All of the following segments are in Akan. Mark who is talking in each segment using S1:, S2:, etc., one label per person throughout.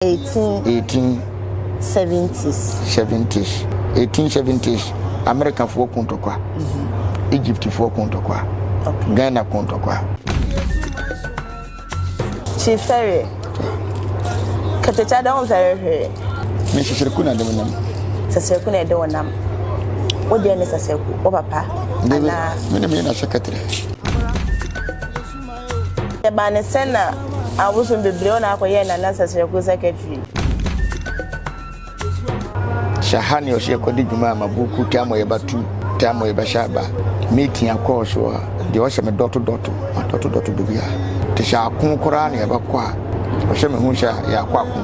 S1: 18.
S2: 18.
S1: 70s.
S2: 70s 1870s Amerikafoɔ ko ntɔkwa, Egyptfoɔ ko ntɔkwa, Ghana ko ntɔkwa.
S1: Chief Ferry, Katakya dɛ womfɛre hwee.
S2: Me Sesreku na de me nam.
S1: Sesreku na ɛde wo nam. Wo deɛ ne Sesreku, wo papa anaa?
S2: Me ne me na secretary.
S1: Ɛbaa ne sɛn na abosom bebree wo na akɔyɛɛ Nana Sesreku secretary?
S2: Sɛ ha ne ɔsɛ yɛkɔdi dwuma a mabuku taa mɔ yɛba tu taa mɔ yɛbɛhyɛ aba meeting akɔɔ so a deɛ ɔhyɛ me dɔto dɔto ma dɔto dɔto baabi a te sɛ ako koraa na yɛbɛkɔ a ɔhyɛ me hu sɛ yɛakɔ ako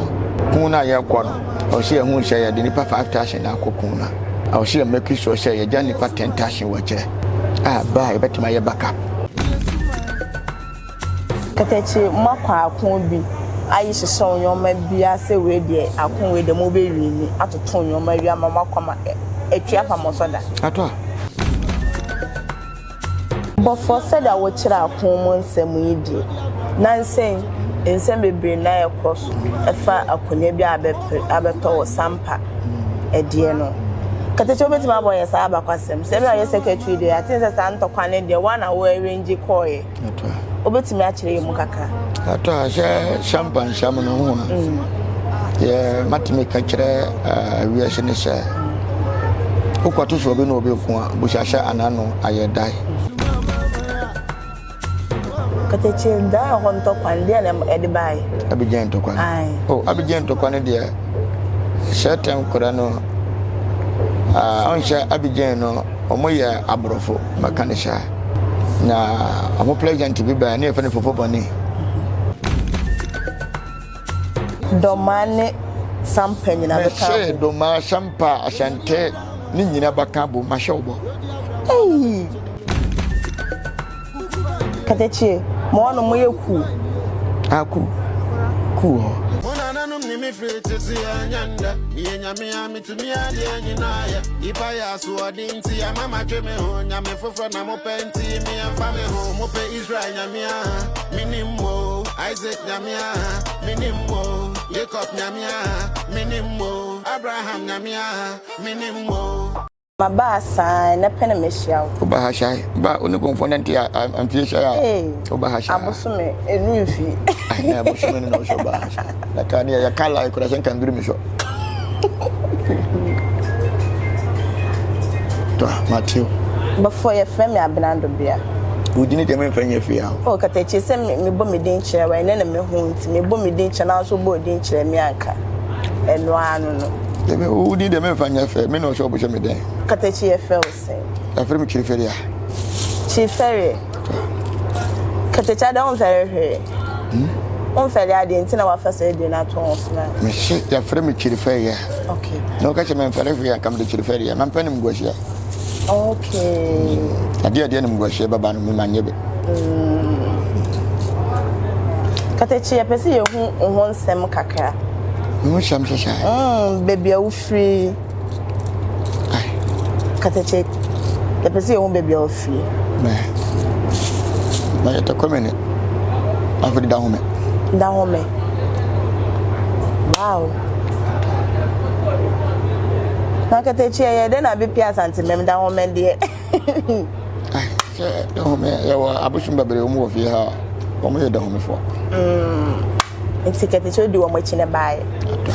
S2: ko no a yɛkɔ no ɔsɛ yɛhu sɛ yɛde nipa 5000 na akɔ ko no a ɔsɛ yɛ make sure sɛ yɛgya nipa 10,000 wɔ akyerɛ a ba a yɛbɛtumi ayɛ backup.
S1: Katakye moakɔ ako bi ayi hyehyɛ nneɛma bi asɛ wei deɛ ako wei deɛ mobɛwini atoto nneɛma wi ama moakɔ ma atwi afa mo so da.
S2: Ato a.
S1: Bɔfɔ sɛdeɛ wokyerɛ ako mu nsɛm yi deɛ nansa yi nsɛm bebree na ɛkɔ so ɛfa akonnwa bi a abɛtɔ wɔ Sampa ɛdeɛ no. Katakye wobɛtumi abɔ yɛ saa abakwasɛm sɛ ɛbɛn a ɔyɛ secretary deɛ ate sɛ saa ntɔkwa no deɛ woa na wo arrange kɔɔeɛ. Wobɛtumi akyerɛ yɛ mu kakra?
S2: Atɔ a sɛ sampa nsɛm no ho a yɛ matumi ka kyerɛ wiase ne sɛ wokɔto so obi na obi ko a busa sɛ anano ayɛ dae.
S1: Katakye dan ɛhɔ ntɔkwa no deɛ na ɛde baeɛ?
S2: Abidjan ntɔkwa no. Oh, Abidjan ntɔkwa no deɛ sɛ tɛm kora no ɔnhyɛ Abidjan no Ɔmo yɛ aborɔfo mɛka no saa. Na ɔmo president bi baa ne yɛfrɛ no Fofo Bɔne.
S1: Dɔmaa ne Sampa nyina bɛka abom.
S2: Mese Dɔmaa, Sampa, Asante ne nyina bɛka abom mahyɛ wo bɔ.
S1: Eii! Katakyie, mo hɔ no mo yɛ kuw.
S2: Ah kuw, kuw wɔ hɔ.
S3: Mo nananom ne me firi tete ɛnyɛ ndɛ. Meyɛ nyame a metumi adeɛ nyinaa yɛ. Nipa yɛ asoɔden nti ama matwe me ho. Nyame foforɔ na mopɛ nti me ɛmfa me ho. Mopɛ Israel nyame a menim mo. Isaac nyame a menim mo. Jacob nyame a menim mo. Abraham nyame a menim mo.
S1: Maba asaa ɛnɛ pɛ na mahyia wo.
S2: Woba ha hyɛ ba wo ne kɔmfoɔ nante a amfie hyɛ a woba ha hyɛ
S1: Abosome ɛnu mfi.
S2: Na abosome no na ɔsɛ ɔba ha hyɛ na ka ne yɛka lai kora sɛ nka nduru me so. Tɔ Mateo.
S1: Bɔfoɔ yɛfrɛ me Abena Dobea.
S2: Wo din deɛ memfa nyɛ fie a o.
S1: Oh Katakyie sɛ mebɔ me din kyerɛ wo ɛnɛ na mehu nti mebɔ me din kyerɛ na wo nso wobɔ wo din kyerɛ me anka ɛno ara no no.
S2: Dabi, wo din deɛ memfa nyɛ fɛ, me na ɔsɛ ɔbɛhyɛ me dɛn.
S1: Katakyi yɛfrɛ wo sɛn?
S2: Yɛfrɛ me Kyirifɛre a.
S1: Kyirifɛre. Katakyi adɛn womfɛre hwee?
S2: Hmm?
S1: Womfɛre adeɛ nti na wafa saa din no ato wo so na.
S2: Mese yɛfrɛ me Kyirifɛre a.
S1: Okay.
S2: Na woka sɛ memfɛre hwee a nka mede Kyirifɛre a, mampɛ animguaseɛ.
S1: Okay.
S2: Adeɛ adeɛ animguaseɛ bɛba no mema nyɛ bi.
S1: Katakyi yɛpɛ sɛ yɛhu wo ho nsɛm kakra.
S2: Me ho nsɛm sɛ saa.
S1: Baabi a wofiri. Katakye yɛpɛ sɛ yɛhu baabi a wofiri.
S2: Mɛ mɛ yɛtɛ kɔmɛ ne afei da home.
S1: Da home. Wow. Na katakye ɛyɛ dɛn na abɛpia Asante mɛm da home deɛ.
S2: Sɛ dahome yɛwɔ abosom bebree wɔn wɔ fie ha a wɔn yɛ dahomefoɔ.
S1: Nti katakye odi wɔn akyi na baeɛ.
S2: Atɔ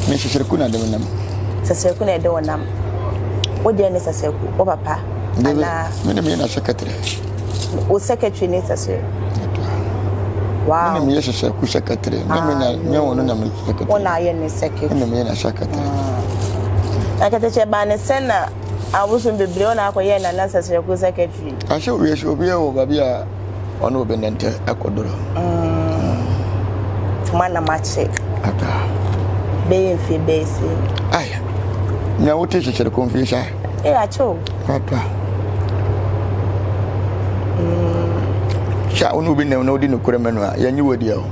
S2: me sesreku na de me nam.
S1: Sesreku na ɛde wo nam. Wo deɛ ne sesreku wo papa anaa.
S2: Me ne me na secretary.
S1: Wo secretary ne sesre. Wow.
S2: Me ne me yɛ sesreku secretary. Me me na me wɔn na me secretary.
S1: Wo na ayɛ ne secretary.
S2: Me ne me yɛ na secretary.
S1: Na katakye baa ne sɛ na abosom bebree wo na akɔyɛ nana sesreku secretary.
S2: Ahyɛ obi ahyɛ obi wɔ baabi a ɔne obi nante akɔdoro.
S1: Tuma na makye.
S2: Ata.
S1: Bɛyɛ mfie bɛyɛ si.
S2: Ai. Nea wote hyehyɛre kɔ mfie hyɛ.
S1: Ee akyɛ o.
S2: Ata. Hyɛ a wo ne obi nam na wodi nokorɛ ma no a yɛnye wo adi o.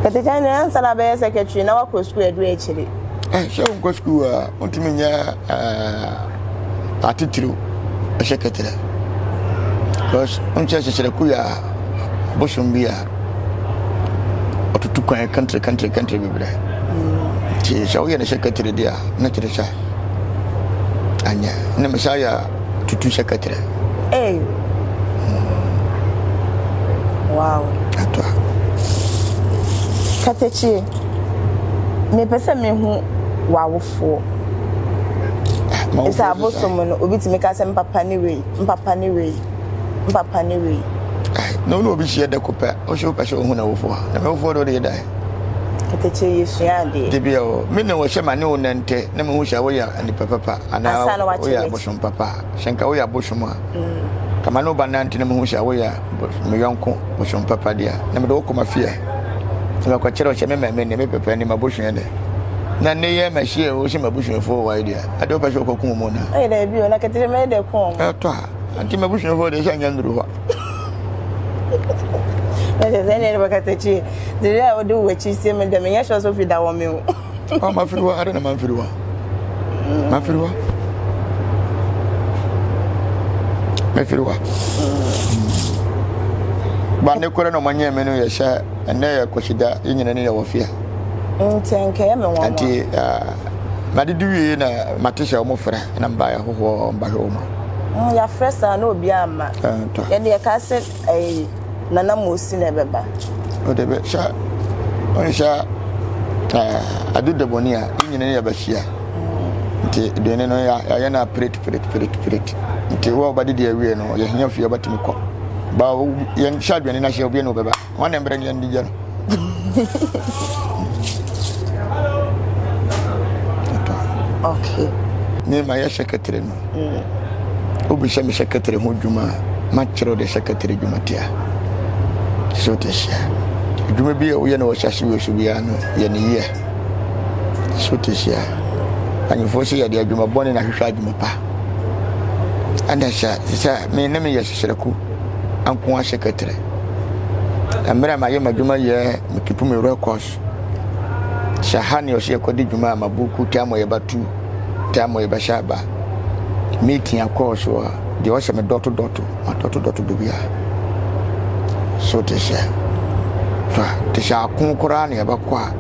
S1: Katakya ne ansa na bɛyɛ secretary na wakɔ sukuu aduru akyiri.
S2: Sɛ wonkɔ sukuu a wontumi nyɛ atitiriw secretary. Because nkyɛ hyehyerɛko yɛ a bosom bi a ɔtutu kwan country country country bebree. Nti sɛ woyɛ no secretary deɛ a na kyerɛ sɛ anyɛ na mesa yɛ tutu secretary.
S1: Hey. Wow.
S2: Ato a.
S1: Katakyie, mepɛ sɛ mehu w'awofoɔ. Ɛsɛ abosom no obi tumi ka sɛ mpapa ne wei, mpapa ne wei, mpapa ne wei.
S2: Na wo ne obi hyia da ko pɛ, wo sɛ wopɛ sɛ wohu n'awofoɔ a, na m'awofoɔ de wode yɛ dan.
S1: Katakyie yɛsua adeɛ.
S2: Dabi o, me ne wo sɛ ma ne wo nante na mehu sɛ woyɛ nipa papa anaa woyɛ abosom papa. Sɛ nka woyɛ abosom a, ka ma ne wo ba nante na mehu sɛ woyɛ me yɔnko bosom papa deɛ a, na mede wo kɔ m'afie. Na makɔkyerɛ wo sɛ me maame ne me papa ne m'abusua ne. Na nnɛ yi a mahyia wo sɛ m'abusuafoɔ wɔ ha yi deɛ, ade wopɛ sɛ wokɔko wɔn na.
S1: Ɛyɛ daabi o, na kɛtɛ mɛyɛ dɛ ko wɔn.
S2: Ɛtɔ a, nti m'abusuafoɔ deɛ sɛ nyɛ nnuru hɔ.
S1: Na kyerɛ sɛ ɛnna ɛde bɛkata Deɛ a wode wo akyi sie me deɛ menyɛ sure sɛ ofi da wɔ me o.
S2: Oh, mafiri hɔ, ade na mamfiri hɔ. Mafiri hɔ. Mafiri hɔ. Ba ne kore na ɔmanyɛ me no yɛ sɛ ɛnɛ yɛ kwasida yɛ nyina ne yɛwɔ fie.
S1: Nti nkɛyɛ me nwanwa.
S2: Nti madidi wie na mate sɛ ɔmo frɛ na mbaeɛ hohoɔ mbahwɛ ɔmo.
S1: Yɛafrɛ saa na obiara amma. Yɛde yɛka sɛ ɛyi. Nana Mosi na ɛbɛba.
S2: Ɔde bɛ sɛ ɔne sɛ ɛɛ ade dɛbɔni a yɛn nyinaa yɛ bɛhyia nti aduane no yɛayɛ no apret pret pret pret nti wo a wobɛde deɛ awie no yɛhia fie wobɛtumi kɔ ba yɛn hyɛ aduane no ahyɛ obi na wobɛba wɔn na mbrɛ ne yɛn de gya no.
S1: Okay.
S2: Me ma yɛ secretary no. Wobisa me secretary ho dwuma a, makyerɛ wo deɛ secretary dwuma tia. So wote aseɛ? Adwuma bi a woyɛ no wɔ asase wei so biara no, yɛ no yie. So wote aseɛ? Ahemfoɔ sɛ yɛde adwuma bɔne na ahwehwɛ adwuma pa. Ɛna sɛ sɛ me ne meyɛ sesrɛku anko a secretary. Mmerɛ a mayɛ m'adwuma yɛ mekipu me records. Sɛ ha ne ɔsɛ yɛkɔdi dwuma a mabuku taa mɔ yɛbɛtu taa mɔ yɛbɛhyɛ aba meeting akɔɔ so a deɛ ɔsɛ me dɔto dɔto ma dɔto dɔto baabi a so te sɛ fa te sɛ ako koraa na yɛbɛkɔ a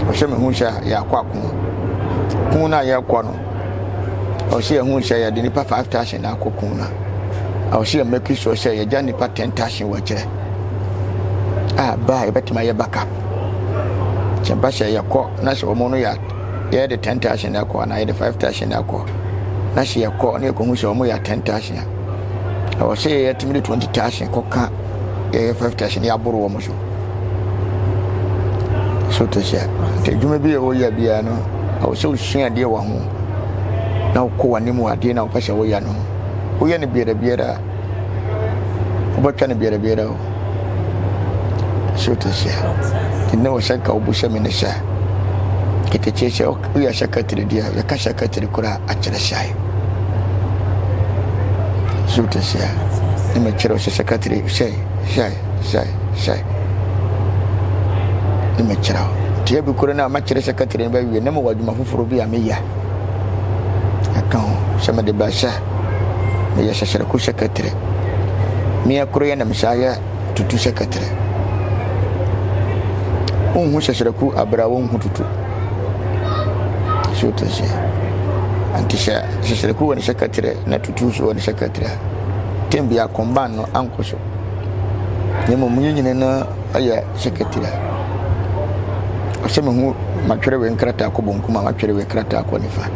S2: ɔsɛ mehu sɛ yɛakɔ ako ko no a yɛkɔ no ɔsɛ yɛhu sɛ yɛde nipa 5000 na akɔ ko no a ɔsɛ yɛ make sure sɛ yɛgya nipa 10000 wɔ akyerɛ a ba a yɛbɛtumi ayɛ backup sɛ ba sɛ yɛkɔ na sɛ wɔn no yɛ yɛde 10,000 na ɛkɔ anaa yɛde 5,000 na ɛkɔ na sɛ yɛkɔ na yɛkɔhu sɛ wɔn yɛ 10,000 a ɛwɔ sɛ yɛtumi de 20,000 kɔka yɛyɛ 5,000 yɛaboro wɔn so so te sɛ nti adwuma bi a wɔyɛ biara no ɛwɔ sɛ wosua adeɛ wɔ ho na wokɔ w'anim wɔ adeɛ na wopɛ sɛ woyɛ no woyɛ no biara biara wobɛtwa no biara biara o so te sɛ nti ne wɔ sɛ nka wobu sɛ me ne sɛ ketekye sɛ woyɛ secretary deɛ yɛka secretary koraa akyerɛ sɛe so te sɛ ne mekyerɛ sɛ secretary sɛe sɛe sɛe sɛe ne mekyerɛ wo nti ebi koro no a makyerɛ secretary no bɛwie na mewɔ adwuma foforɔ bi a meyɛ Ɛka ho sɛ mede ba sɛ meyɛ sɛsɛrɛko sɛkɛtrɛ. Meɛ koro yɛ na mesaa yɛ tutu sɛkɛtrɛ. Wonhu sɛsɛrɛko abere a wonhu tutu. So te sɛ nti sɛ sɛsɛrɛko wɔ ne sɛkɛtrɛ na tutu nso wɔ ne sɛkɛtrɛ a, tem bia kɔmban no ankɔ so. Na mmom yɛn nyinaa no yɛ secretary a, ɔsɛ mehu matwerɛ wei nkrataa kɔ bonkum a matwerɛ wei nkrataa kɔ nifa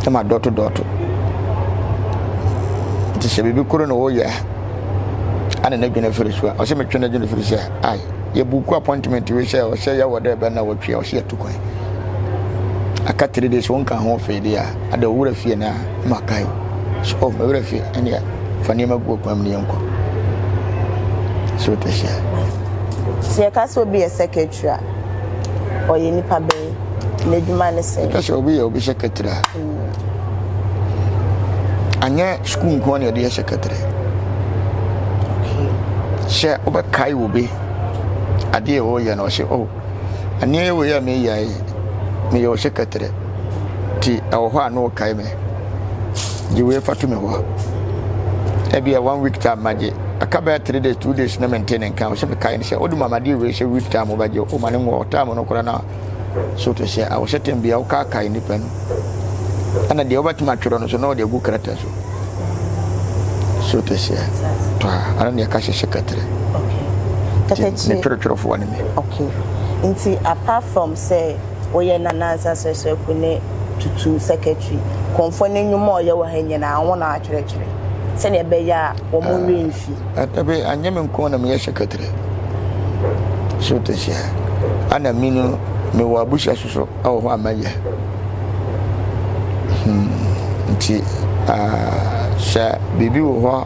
S2: na madɔto dɔto nti sɛ biribi koro na wɔyɛ a ana n'adwene firi so a ɔsɛ metwe n'adwene firi sɛ ai yɛbuku appointment wei sɛ ɔsɛ yɛwɔ dɛ bɛn na wɔtwe a ɔsɛ yɛto kwan aka three days wonka ho fee deɛ a ada owura fie no a na makae so oh mewura fie ɛneɛ fa nneɛma gu ɔkwan mu ne yɛnkɔ so wote aseɛ
S1: Sɛ yɛka sɛ obi yɛ secretary a, ɔyɛ nipa bɛn? N'adwuma ne sɛn?
S2: Yɛka sɛ obi yɛ obi secretary a, anyɛ sukuu nko na yɛde yɛ secretary. Sɛ wobɛkae obi adeɛ a ɔreyɛ no ɔsɛ oh aneɛ wei a meyɛ yi meyɛ wo secretary nti ɛwɔ hɔ a na ɔkae me. Gye wei fa to me hɔ. Ebia one week time magye. Aka bɛyɛ 3 days, 2 days na mente ne nka. Ɔsɛ mekae no sɛ wode ma amadeɛ wei sɛ week time wobɛgye, woma no nwɔ time no koraa na so te sɛ awɔ sɛ tɛm bia wokaakae nnipa no, ɛna deɛ wobɛtumi atwerɛ no so na wɔde agu krataa so so te sɛ tɔ a ɛno ne yɛka hyɛ secretary. Ne twerɛtwerɛfoɔ ne me.
S1: Okay, nti apart from sɛ woyɛ Nana Ansa Sɛsɛku ne Tutu secretary, kɔnfoɔ ne nnwuma a ɔyɛ wɔ ha nyinaa, wo na atwerɛtwerɛ sɛnea ɛbɛyɛ a wɔn werɛ mfi?
S2: Ɛbɛ anyɛ me nko na meyɛ secretary so te sɛ ana mi no mewɔ abusua soso ɛwɔ hɔ a mɛyɛ. Nti sɛ biribi wɔ hɔ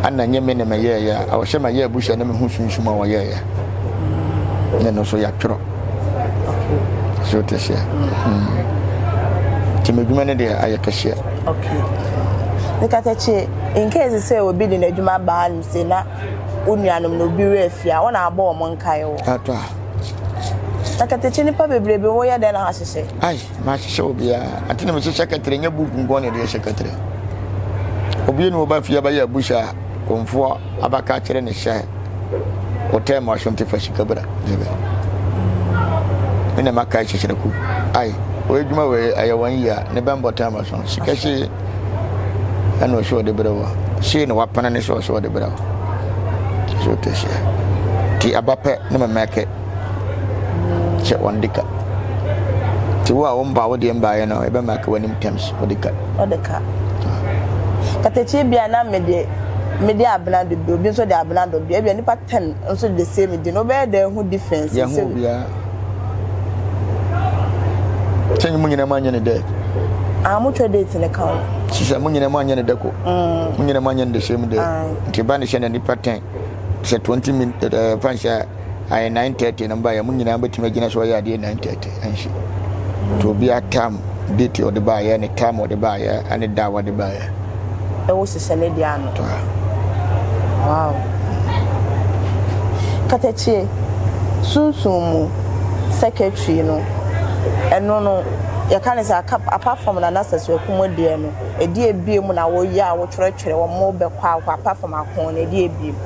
S2: ana nyɛ me na mɛyɛɛyɛ a, ɛwɔ sɛ mayɛ abusua na mehu sunsum a wɔyɛɛyɛ ne no so yɛatwerɛ so te sɛ. Nti m'adwuma no deɛ ayɛ kɛseɛ.
S1: Okay, nkatakye, in case sɛ obi de n'adwuma baa no sɛ na wo nuanom na obi werɛ afi a, wɔn na abɔ wɔn nkae wɔ?
S2: Atɔ a.
S1: Na katakye, nipa bebrebe wɔyɛ dɛn na ahyehyɛ?
S2: Ai, mahyehyɛ obiara ante na mehyehyɛ kɛtɛrɛ nyɛ book nko na ɛde yɛ kɛtɛrɛ. Obi ne wɔba fie abɛyɛ abusa a kɔmfoɔ abaka kyerɛ ne sɛ wɔtɛɛ ma ɔso nte fa sika bra dɛbɛ me na maka hyehyɛ ku. Ai, wɔyɛ adwuma wei ɛyɛ wɔn yi a ne bɛmbɔ tɛn ma so sika hyee ɛna ɔsɛ ɔde brɛ wɔ sei na wapana ne sɛ ɔsɛ ɔde brɛ wɔ so te sɛ nti aba pɛ ne mamɛkɛ sɛ wɔn de ka nti wo a wɔmba wo deɛ mbaeɛ no, ɛbɛma ka w'anim terms wɔde ka.
S1: Ɔde ka. Katakye, bia na mede abena do bi, obi nso de abena do bi, ebia nipa 10 nso de the same di no, wobɛyɛ dɛ ho difference?
S2: Yɛn ho obiara sɛ mo nyinaa mo anyɛ ne dɛ.
S1: Ah, motwa date ne ka ho.
S2: Sisɛ mo nyinaa mo anyɛ ne dɛ ko mo nyinaa mo anyɛ ne the same day. Nti ba ne hyɛ na nipa 10 sɛ 20 min fan sɛ ayɛ 9:30 no ba yɛ, mo nyinaa bɛtumi agyina so ɔyɛ adeɛ 9:30 ɛnhye. Nti obiara tam date ɔde baayɛ ne time ɔde baayɛ ɛne da a wɔde baayɛ.
S1: Ɛwɔ hyehyɛ ne deɛ ano. Wow. Katakyie, sunsun mu secretary no, ɛno no yɛka ne sɛ apart from Nana Sɛsɛku mu deɛ no, ɛdi ebie mu na wɔyɛ a wɔtwerɛtwerɛ wɔn mo bɛkɔ akɔ apart from ako no, ɛdi ebie mu?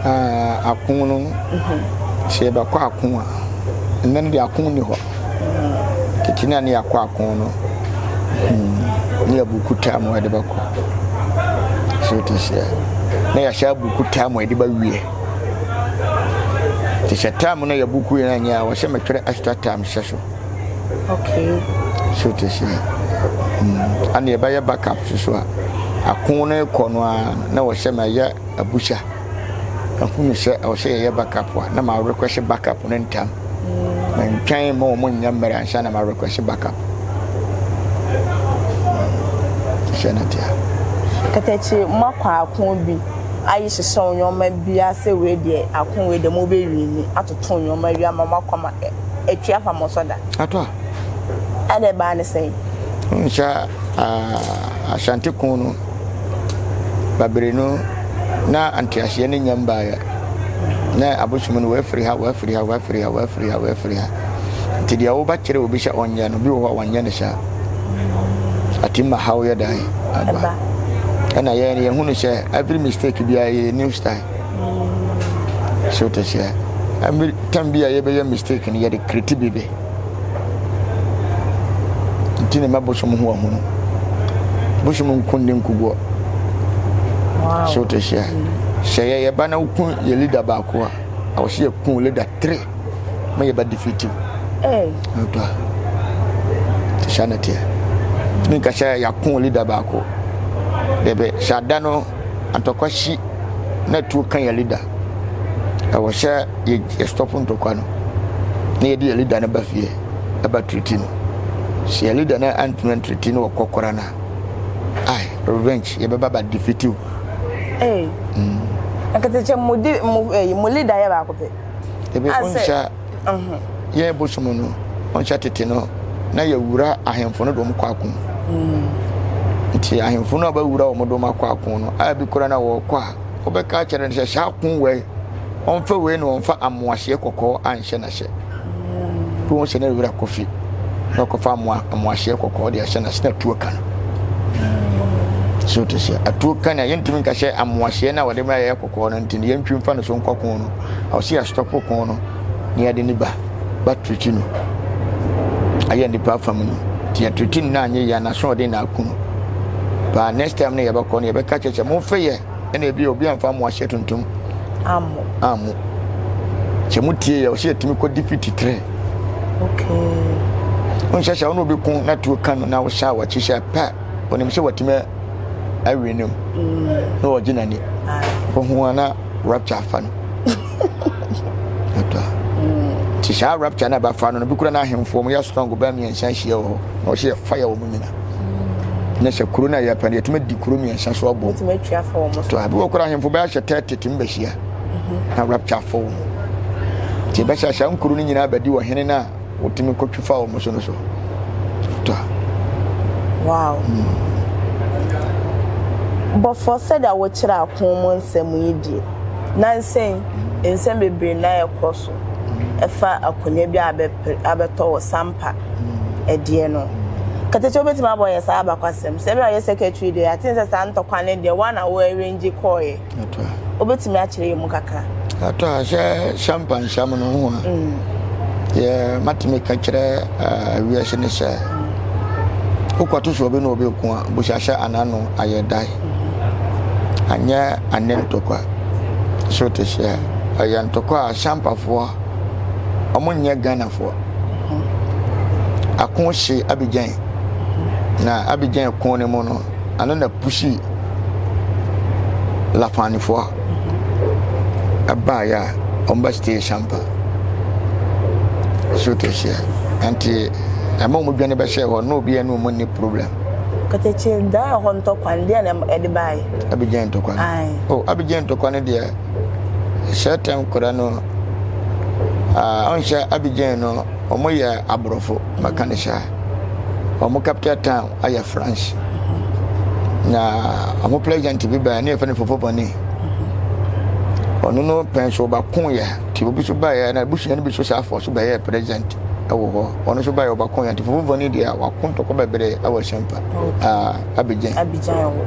S2: Ah, ako no, sɛ yɛbɛkɔ ako a, nnɛ no deɛ ako ni hɔ. Tete no a ne yɛakɔ ako no, ne yɛbuku time a yɛde bɛkɔ so te sɛ na yɛahyɛ abuku time a yɛde bɛwie te sɛ time no yɛbuku yɛn anyɛ a, wɔhyɛ metwerɛ extra time hyɛ so. So te sɛ ana yɛbɛyɛ backup so so a, ako no kɔ no a na wɔhyɛ ma ɛyɛ abusa ahunu sɛ ɛwɔ sɛ yɛyɛ backup a, na ma request backup no ntam. Mentwɛn ma wɔn nyɛ mmerɛ ansa na ma request backup hyɛ no tea.
S1: Katakye, moakɔ ako bi ayi hyehyɛ wo nneɛma biara sɛ wei deɛ, ako wei deɛ mobɛwie ni atoto nneɛma wi ama moakɔ ma atwi afa mo so da?
S2: Atɔ a.
S1: Ɛna ɛbaa ne sɛn?
S2: Nhyɛ Asante ko no babere no na anteaseɛ no nya mbaeɛ na abosom no wɔafiri ha, wɔafiri ha, wɔafiri ha, wɔafiri ha, wɔafiri ha. Nti deɛ wobɛkyerɛ obi sɛ ɔnyɛ no bi wɔ hɔ a wɔnyɛ no saa ati ma haw yɛ dan aba. Ɛna yɛn yɛhunu sɛ every mistake biara yɛ new style so te sɛ every time bi a yɛbɛyɛ mistake no, yɛde create biribi. Nti ne ma bosom ho ahunu bosom nko ne nkuguɔ so te sɛ sɛ yɛyɛ ba na woku yɛ leader baako a, awɔ sɛ yɛku leader three ma yɛba defeat wo. Ɔtɔ a saa na teɛ. Tumi nka sɛ yɛako leader baako dɛbɛ sɛ ada no antɔkwa si na tuo ka yɛ leader, ɛwɔ sɛ yɛ stop ntɔkwa no na yɛde yɛ leader no ba fie ɛba treat no. Sɛ yɛ leader no antumi antreat no, wɔkɔ kora no a, ai, revenge yɛbɛba ba defeat wo.
S1: Ee, nkatakye, mo di mo ɛyi mo leader yɛ baako pɛ?
S2: Ebi ɔnhyɛ yɛn bosom no ɔnhyɛ tete no na yɛwura ahemfo no de wɔn kɔ ako. Nti ahemfo no a bɛwura wɔn de wɔn akɔ ako no a, bi kora na wɔrekɔ a, wɔbɛka akyerɛ no sɛ saa ako wei ɔmfa wei na ɔmfa amoaseɛ kɔkɔɔ anhyɛ n'ahyɛ bi wɔn sɛ na wura kofi na ɔkɔfa amoaseɛ kɔkɔɔ de ahyɛ n'ase na tuo ka no. So te sɛ atuo ka na yɛntumi nka sɛ amoaseɛ no a wɔde ma yɛyɛ kɔkɔɔ no nti no yɛntwi mfa no so nkɔ ko no. Ɔsɛ yɛastɔpo ko no na yɛde ne ba ba tiriti no ayɛ nnipa afam no. Nti yɛtiriti no na anyɛ yie a n'asoɔden na aku no. Paa next time no yɛbɛkɔ no yɛbɛka kyerɛ sɛ momfe yɛ ɛna ebi obi amfa amoaseɛ tuntum
S1: ammo
S2: ammo. Sɛ motie yɛ ɔsɛ yɛtumi kɔ defeat trɛ.
S1: Okay.
S2: Wonhyɛ sɛ wo ne obi ko na tuo ka no na wohyɛ a wakyi sɛ pɛ onim sɛ watumi awie no mu na ɔgye n'ani ɔhu a na rapture afa no ɛtɔ nti saa rapture no ɛbɛfa no no bi kura no ahemfoɔ mu yɛ strong bɛɛ mmiɛnsa ahyia wɔ hɔ na ɔhyɛ yɛ fire wɔ mu nyina na sɛ kuro no a yɛpɛ no yɛtumi di kuro mmiɛnsa so abɔ
S1: to
S2: abi wɔ kora ahemfo bɛyɛ ahyɛ 30 tumi bɛhyia na rapture afa wɔ mu nti ɛbɛhyɛ saa nkuro no nyinaa bɛdi wɔ hene no a Wotumi kɔtwi fa wɔn so no so tɔ.
S1: Wow. Bɔfɔ sɛdeɛ wokyerɛ ako mu nsɛm yi deɛ, nansa yi nsɛm bebree na ɛkɔ so ɛfa akonnwa bi a abɛtɔ wɔ Sampa ɛdeɛ no. Katakyie wobɛtumi abɔ yɛ saa abakwasɛm sɛ ɛberɛ a ɔyɛ secretary deɛ yɛate sɛ saa ntɔkwa no deɛ woa na wo arrange kɔɔeɛ. Wobɛtumi akyerɛ yɛn mu kakra?
S2: Atɔ a sɛ sampa nsɛm no ho a mm. yɛ matumi ka kyerɛ wiase ne sɛ wokɔto so obi na obi ko a busa sɛ anano ayɛ dae mm-hmm. anyɛ ane ntɔkwa so te sɛ ɛyɛ ntɔkwa a sampafoɔ ɔmo nyɛ Ghanafoɔ mm-hmm. ako hye Abidjan mm-hmm. na Abidjan ko no mu no Ano na pusi Lafanifoɔ ɛbaeɛ a wɔn ba stay Sampa so te seɛ nti ɛma wɔn dwane bɛhyɛ hɔ na obiara ne wɔn nni problem.
S1: Katakye dan ɛhɔ ntɔkwa no deɛ na ɛde baeɛ.
S2: Abidjan ntɔkwa no. Oh Abidjan ntɔkwa no deɛ sɛ tɛm kora no ɔnhyɛ Abidjan no wɔn yɛ aborɔfo mɛka ne saa wɔn capital town. ayɛ France na ɔmo president bi baa ne yɛfrɛ no Fofo Bɔne ɔno no pɛn so ɔbako yɛ nti obi so baeɛ na abusua no bi so saa afɔ so bɛyɛ president ɛwɔ hɔ ɔno nso baeɛ ɔbako yɛ nti Fofo Bɔne deɛ wako ntɔkwa bebree ɛwɔ Sampa Abidjan
S1: Abidjan wɔ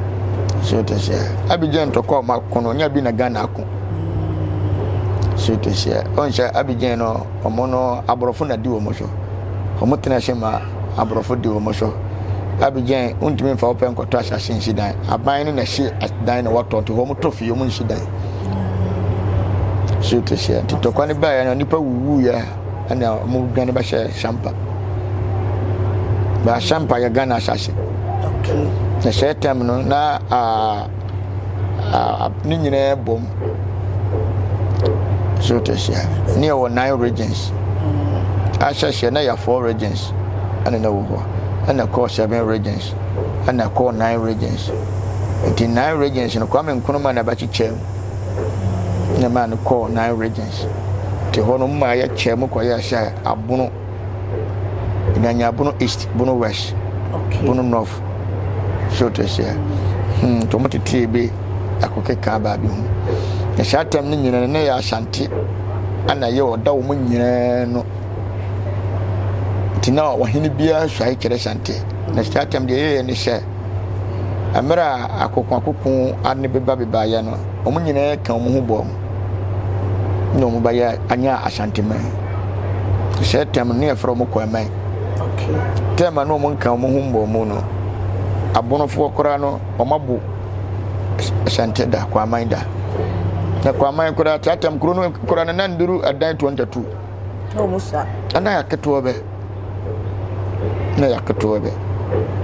S2: so te sɛ Abidjan ntɔkwa ɔmo ako no ɔnyɛ bi na Ghana ako so te sɛ ɔnhyɛ Abidjan no ɔmo no aborɔfo na di wɔn so wɔn tena ase ma aborɔfo di wɔn so. Abidjan, wontumi mfa wo pɛ nkɔtɔ asase nsi dan. Aban no na ɛsi dan na wɔtɔ nti wɔn tɔ fie wɔn nsi dan. So te seɛ nti tɔkwa no baeɛ no nnipa wuwuiɛ ɛna wɔn dwane bɛhyɛ Sampa. Ba Sampa yɛ Ghana asase.
S1: Okay.
S2: Na sɛ tɛm no na uh, ne nyinaa bom. So te seɛ ne yɛwɔ nine regions. Ahyɛhyɛ na yɛ four regions ɛna na wɔ hɔ ɛna ɛkɔɔ seven regions ɛna ɛkɔɔ nine regions nti nine regions no Kwame Nkrumah na bɛkyekyɛ mu na maa no kɔɔ nine regions nti hɔ no mmaa yɛkyɛ mu kɔyɛ sɛ abono nyanya bono east bono west
S1: okay.
S2: bono north so te sɛ hmm, nti wɔn tetee bi akɔkeka baabi ho na saa tam no nyinaa na yɛ asante ana yɛ ɔda wɔn nyinaa no nti na ɔhene biara suae kyerɛ sante na saa tam deɛ yɛyɛ ne sɛ mmerɛ a akoko akoko ane beba bebaeɛ no wɔn nyinaa ka wɔn ho bɔɔ mu na wɔn bɛyɛ anya asanteman sɛ tɛm ne yɛfrɛ wɔn kwaman tɛm a na wɔn nka wɔn ho mbɔɔ mu no abonofoɔ koraa no wɔn abo asante da kwaman da na kwaman koraa saa tɛm kuro no koraa no na nduru adan 22 ɛna yɛ aketewa bɛ na yɛ aketewa bɛ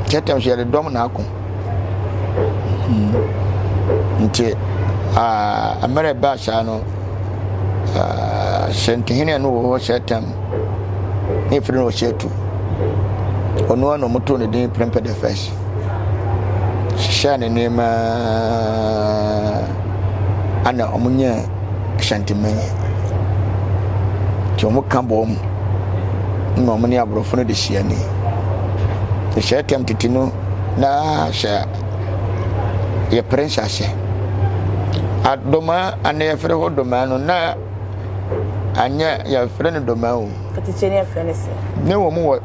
S2: kyɛ tɛm so yɛde dɔm na ako hmm. nti mmerɛ baa saa no sɛntehene a no wɔ hɔ sɛ tɛm ne ɛfiri no ɔhyɛ tu ɔno a na ɔmotoo ne din prempeh the first hyehyɛɛ ne nneɛma ana ɔmo nyɛɛ Ashantiman nti ɔmo ka bɔɔ mu na ɔmo ne aborɔfo no de hyia ni hyɛ tɛm tete no na hyɛ yɛpere nhyɛase adoma ana yɛfrɛ hɔ domaa no na anyɛ yɛfrɛ no domaa o
S1: Kɛtɛkyɛ ne yɛfrɛ no sɛ
S2: ne wɔn wɔ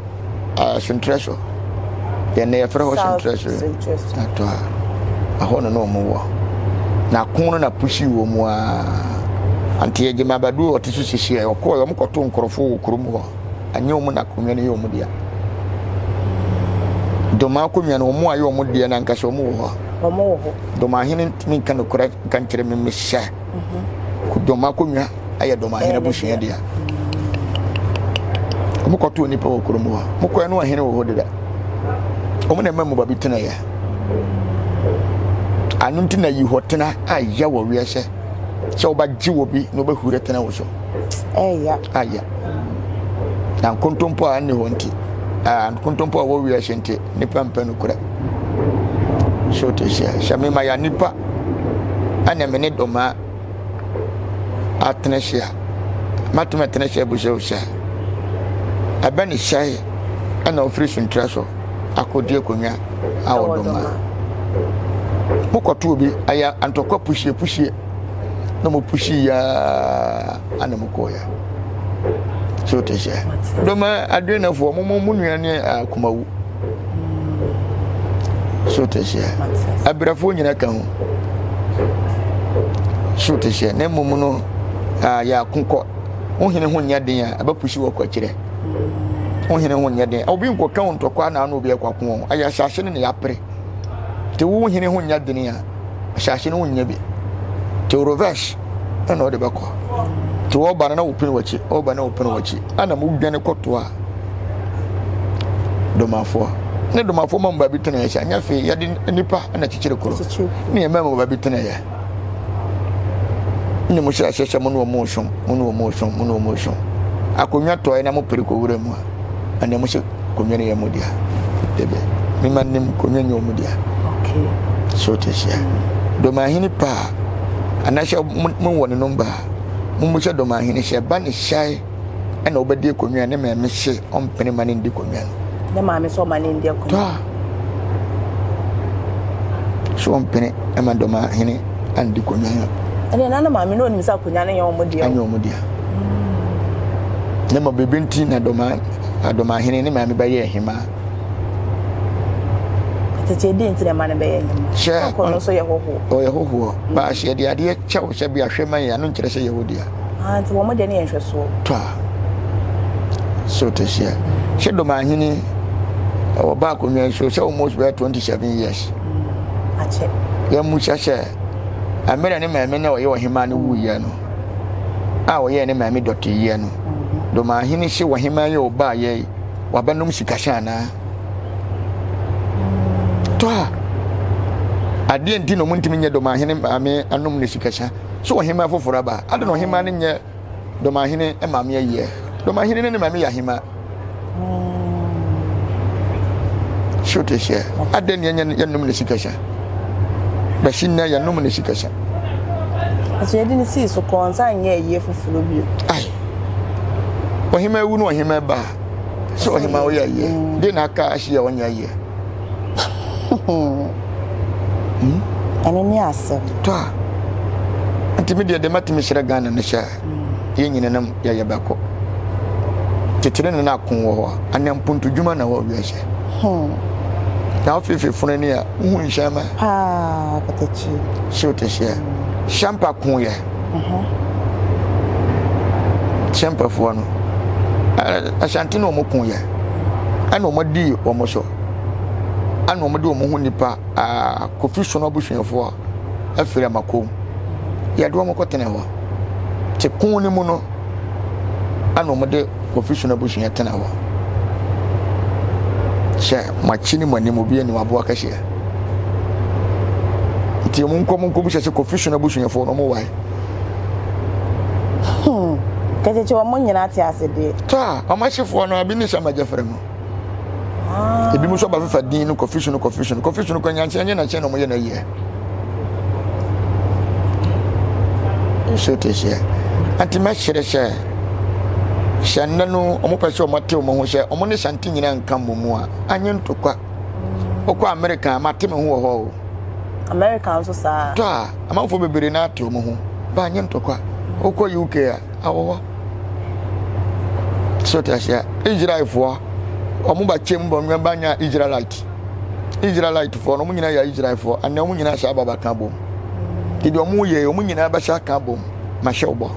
S2: Suntrɛ so. Yɛn na yɛfrɛ hɔ Suntrɛ so. Atɔ a. Ɛhɔ na na wɔn wɔ. Na ako no na pusi wɔn mu aa. Ante Agyemang Badu a ɔte so sisi a ɔkɔɔ wɔn kɔto nkorɔfoɔ wɔ kurom hɔ. Anyɛ wɔn na akonnwa no yɛ wɔn dea. Doma akonnwa no wɔn a yɛ wɔn deɛ no ankasa wɔn wɔ hɔ.
S1: Wɔn wɔ hɔ.
S2: Domahene ntumi nka nokorɛ nka nkyerɛ me mehyɛ. Doma akonnwa ayɛ Domahene abusua dea. Wɔn kɔto nnipa wɔ kurom hɔ. Wɔn kɔɛ no ɔhene wɔ hɔ deda. Wɔn na ɛma mu ba bi tena yɛ. Ano nti na yi hɔ tena ayɛ wɔ wiase sɛ wobɛgye wɔ bi na wobɛhure tena wo so.
S1: Ɛya.
S2: Aya. Na nkontompo a ɛnni hɔ nti, nkontompo a ɛwɔ wiase nti, nipa mpɛ nokorɛ. So te sɛ, sɛ mema ya nipa ɛna me ne dɔmaa atena hyia, matumi atena hyia abusa wo sɛ, ɛbɛ ne hyɛe ɛna ofiri suntra so akɔdi akonnwa a wɔ dɔmaa. Mokɔto obi, ɛyɛ antɔkwa pusie pusie. na mo pushi yaa ana mo kɔɔ ya so te sɛ dɔma adwenafoɔ mo mo mo nua ne akomawu so te sɛ abrɛfoɔ nyina ka ho so te sɛ na mmom no yɛ akokɔ wo hene ho nyɛ den a ɛbɛpusi wɔ kwakyerɛ wo hene ho nyɛ den obi nkɔka wo ntɔkwa na ano obi akɔko wɔn ɛyɛ asase no na yɛapere te wo hene ho nyɛ den a Ahyɛase no wonnya bi. Nti reverse ɛna ɔde bɛkɔ. Nti wɔba no na wopene w'akyi, wɔba na wopene w'akyi. Ɛna mo dwane kɔto a domafoɔ. Ne domafoɔ ma mo baabi tena yɛ sɛ anyɛ afei yɛde nipa na kyekyere kuro. Ne yɛ ma mo baabi tena yɛ. Ne mo hyɛ ahyɛ sɛ mo ne wɔn som, mo ne wɔn som, mo ne wɔn som. Akonnwa tɔe na mo pere kɔ wura mu a, ɛna mo hyɛ Konwa no yɛ mo dea. Debe, me ma nim konwa nyɛ ɔmo dea.
S1: Okay.
S2: So te hyɛ. Domahene pa a, anaasɛ mo wɔ ne nɔmba a, mo mu sɛ domahene sɛ ɛba ne hyɛe ɛna ɔbɛdi konwa ne maame se ɔmpene ma ne ndi konwa no.
S1: Ne maame sɛ ɔma ne ndi konwa.
S2: Tɔ. So ɔmpene ɛma domahene andi konwa no.
S1: Ɛnna na ne maame no onim sɛ akonwa no nyɛ ɔmo dea.
S2: Ɛnyɛ ɔmo dea. Ne ma biribi nti na dɔma Adomahene ne maame bɛyɛɛ hemaa.
S1: Tete di nti na ɛma no bɛyɛ hemaa.
S2: Hyɛ
S1: Ɔkɔ no nso yɛ hɔhoɔ.
S2: Ɔyɛ hɔhoɔ. Mm. Baa sɛ yɛde adeɛ kyɛ wo sɛ bi ahwɛ ma yɛn ano nkyerɛ sɛ yɛwɔ dea.
S1: Ah, nti wɔn deɛ no yɛ nhwɛsoɔ.
S2: Tɔ a. So te seɛ. Hyɛ Domahene ɔba akonnwa so sɛ almost bɛyɛ 27 years.
S1: Mm. Akyɛ.
S2: Yɛn mu hyɛ sɛ mmerɛ ne maame na ɔyɛ ɔhemaa no wuiɛ no a ɔyɛɛ ne maame dɔteyɛ no. Domahene se ɔhemaa yi a ɔbaeɛ yi, wabɛnom sikahyɛ anaa? Tɔ a, adeɛ nti na ɔmo nyɛ Domahene maame anom ne sikahyɛ. So ɔhemaa foforɔ aba? Ade na ɔhemaa no nyɛ Domahene maame ayie. Domahene ne ne maame yɛ ahemaa. So te sɛ adɛn ne yɛnyɛ yɛnnom ne sikasa? Bɛsi nnɛ yɛnnom ne sikasa.
S1: Nso yɛde ne sii so kɔɔ nsa nyɛ ayie foforɔ bio.
S2: Ai, ɔhema awu no ɔhema ba sɛ ɔhema woyɛ ayie mm. de na aka ahye a ɔnyɛ ayie.
S1: Hmm? Ɛno ne asɛm.
S2: Tɔ a nti me deɛ deɛ matumi hyerɛ Ghana no hyɛ Yɛn nyinanam yɛyɛ bɛkɔ. Titire ne na ko wɔ hɔ a, ana mpuntudwuma na wɔ wiase.
S1: Hmm.
S2: Na wofefe funu ni a, wohu nhyɛnma.
S1: Paa, katakyi.
S2: So te seɛ. Hyɛmpa ko yɛ.
S1: Mhm.
S2: Hyɛmpafoɔ no, Asante na wɔn ko yɛ. Ɛna wɔn adi wɔn so. Ɛna wɔn de wɔn ho nipa, Kofi Sono abusuafoɔ afiri Amakom. Yɛde wɔn kɔtena hɔ. Te ko no mu no, ɛna wɔde Kofi Sono abusua tena hɔ. Sɛ mo akyi ne mo anim obi anim aboa kɛseɛ. Nti wɔn nkɔ mo nkɔ bisa sɛ Kofi Sono abusuafoɔ no wɔn wae.
S1: Hmm. Kɛkyɛkyɛ wɔn nyinaa te ase deɛ.
S2: Taa, wɔn ahyefoɔ no abi ne sɛ magyafrɛ mu. Ebinom nso aba fefa din no kɔfi so no kɔfi so no kɔfi so no kɔ nyansa nyɛ nansa na wɔyɛ no ayie. So te seɛ. Nti mɛkyerɛ sɛ sɛ nnɛ no wɔn pɛ sɛ wɔn ate wɔn ho sɛ wɔn ne sante nyinaa nka mmɔ mu a anyɛ ntokwa. Wokɔ Amerika a mate me ho wɔ hɔ o.
S1: Amerika nso saa.
S2: Tɔ a amanfoɔ bebree na ate wɔn ho ba anyɛ ntokwa. Wokɔ UK a awɔ hɔ. So te aseɛ? Israelfoɔ, wɔn ba kyɛm bɔ nwɛn ba nya Israelite. Israelitefoɔ no, wɔn nyinaa yɛ Israelfoɔ. Ɛnɛ wɔn nyinaa hyɛ aba bɛka abom. Nti deɛ wɔn yɛ, wɔn nyinaa bɛhyɛ aka abom. Mahyɛ wo bɔ.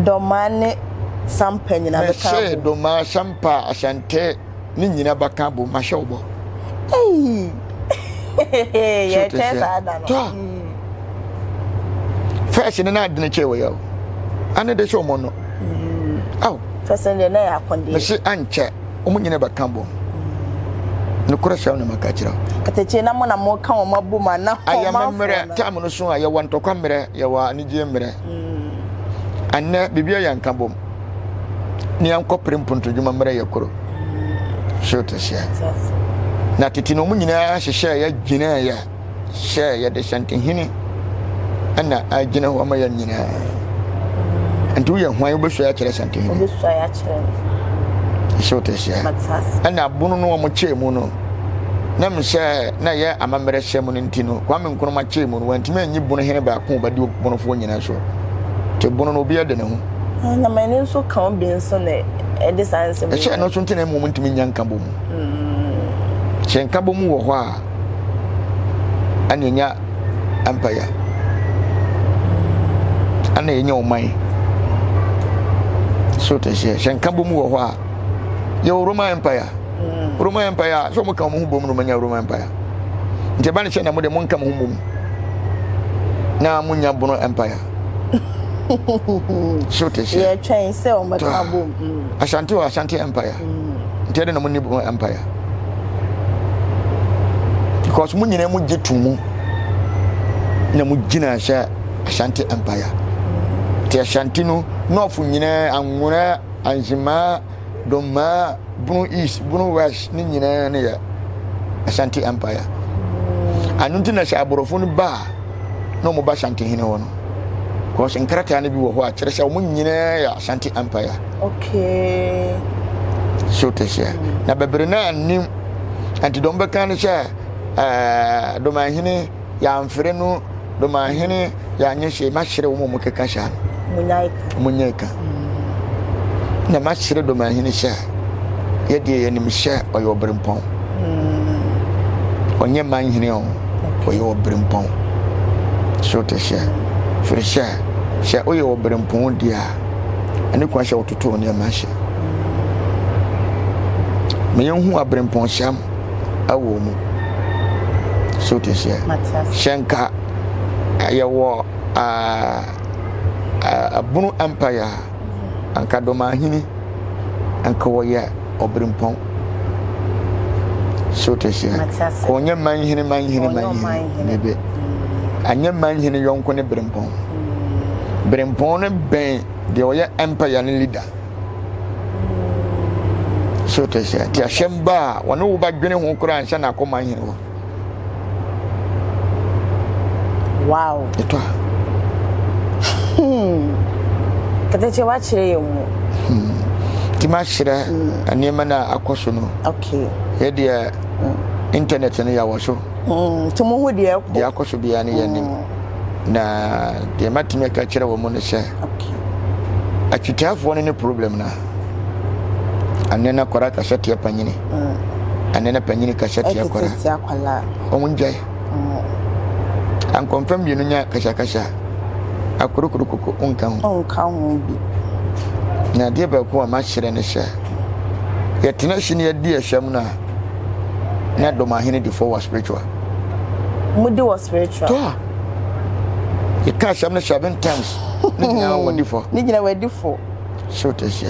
S1: Dɔmaa ne Sampa nyinaa bɛka abom.
S2: Mɛhyɛ Dɔmaa, Sampa, Asante ne nyinaa bɛka abom. Mahyɛ wo bɔ.
S1: Ei! Yɛtwɛn saa da no.
S2: Tɔ. Fɛs ne na adene kyɛ wɔ yɛ o. Ane de hyɛ wɔn no. Aw.
S1: Fɛs ne deɛ na yɛ akɔndeɛ.
S2: Mɛhyɛ ankyɛ. Wɔn nyinaa bɛka bom. Nokorɛ sɛm na maka kyerɛ wo.
S1: Katakyie na mo na moka wɔn abom a na
S2: Ayɛ me
S1: ɔmanfoɔ
S2: mmerɛ
S1: no.
S2: time no so a yɛwɔ ntɔkwa mmerɛ yɛwɔ anigyeɛ mmerɛ. Ɛnnɛ biribi ayɛ nka bom. Ne yɛnkɔ pere mpontodwuma mmerɛ yɛ koro. So te seɛ. Na tete no wɔn nyinaa hyehyɛɛ yɛ gyinaeɛ. sɛ yɛde santehene na agyina hɔ ama yɛn nyinaa. Nti woyɛ hwan wobɛsua akyerɛ santehene?
S1: Wobɛsua akyerɛ no.
S2: Sɛ wote aseɛ. Ɛna abono no wɔn kyɛɛ mu no na me sɛ na ɛyɛ amammerɛ hyɛ mu no nti no Kwame Nkrumah kyɛɛ mu no wantumi anyi bono hene baako bɛdi bonofoɔ nyinaa so. Nti bono no obiara de ne ho.
S1: Ah, na m'ani nso ka obi nso na ɛde saa nsɛm.
S2: Ɛhyɛ ɛno nso nti na mmom ntumi nya nkabɔ mu. Sɛ nkabɔ mu wɔ hɔ a ɛna ɛnya empire ɛna ɛnya ɔman so te seɛ sɛ nkabɔ mu wɔ hɔ a yɛwɔ Roman Empire mm. Roman Empire sɛ wɔn ka wɔn ho bom na wɔn anya Roman Empire nti ɛba ne sɛ na mo de mo nka mo ho bom na mo nya bono empire so te seɛ
S1: yɛtwɛn sɛ wɔn bɛka bom mm.
S2: Asante wɔ Asante Empire mm. nti ɛde na mo ni bono empire because mo nyinaa mo gye to mu na mo gyina sɛ Ashanti Empire te Ashanti no nɔɔfo nyinaa Anwona Anzima Domaa Bono East Bono West ne nyinaa ne yɛ Ashanti Empire ano nti na sɛ aborɔfo no ba a na wɔn ba Ashanti hene hɔ no because nkrataa no bi wɔ hɔ a kyerɛ sɛ wɔn nyinaa yɛ Ashanti Empire.
S1: Okay.
S2: So te sɛ na bebree na anim nti dɔm bɛka ne sɛ ɛɛ domahene yɛamfere no domahene yɛanyɛ hwee mahyerɛ wɔn a wɔkeka saa
S1: no
S2: wɔn ka na mahyerɛ domahene sɛ yɛdeɛ yɛnim sɛ ɔyɛ ɔberempɔn ɔnyɛ manhene o ɔyɛ ɔberempɔn so te sɛ firi sɛ sɛ woyɛ ɔberempɔn deɛ a ɛne kwan sɛ wototo nneɛma ase. Ma yɛnhu aberempɔnsɛm wɔ mu. So te seɛ. Sɛ nka yɛwɔ abunu empire a, anka Dɔmahene anka wɔyɛ ɔberempɔn. So te seɛ. Ɔnyɛ manhene manhene manhene. Bebe. Anyɛ manhene yɔnko ne berempɔn. Berempɔn no bɛn deɛ ɔyɛ empire no leader. So te sɛ nti ahyɛm ba a wɔne wo bɛdwene ho koraa ansa na akɔ manhene hɔ.
S1: Wow.
S2: Ɛtɔ a.
S1: Hmm. Kɛtɛkyɛ wakyerɛ yɛn mu.
S2: Hmm. Nti makyerɛ hmm. nneɛma no a akɔ so no.
S1: Okay.
S2: Yɛ deɛ hmm. internet no yɛwɔ so.
S1: Mm, nti mo ho deɛ ɛkɔ.
S2: Deɛ akɔ so biara no yɛ nim. Mm. Na deɛ matumi aka kyerɛ wɔ mu no sɛ akyitaafoɔ no ne problem no a ɛnɛ no akwadaa kasa tia panyini mm. ɛnɛ no panyini kasa tia akwadaa wɔn ngyae mm. ankɔmfam mmienu nya kasakasa akorokorokoko nka ho
S1: nka ho bi
S2: na adeɛ baako a makyerɛ ne sɛ yɛtena ase ne yɛdi ahyɛm no a na dɔm ahene di fɔ wɔ spiritual.
S1: Mo di wɔ spiritual.
S2: Tɔ a yɛka asɛm no seven times ne nyinaa wɔ di fɔ.
S1: Ne nyinaa wɔ di fɔ.
S2: So te sɛ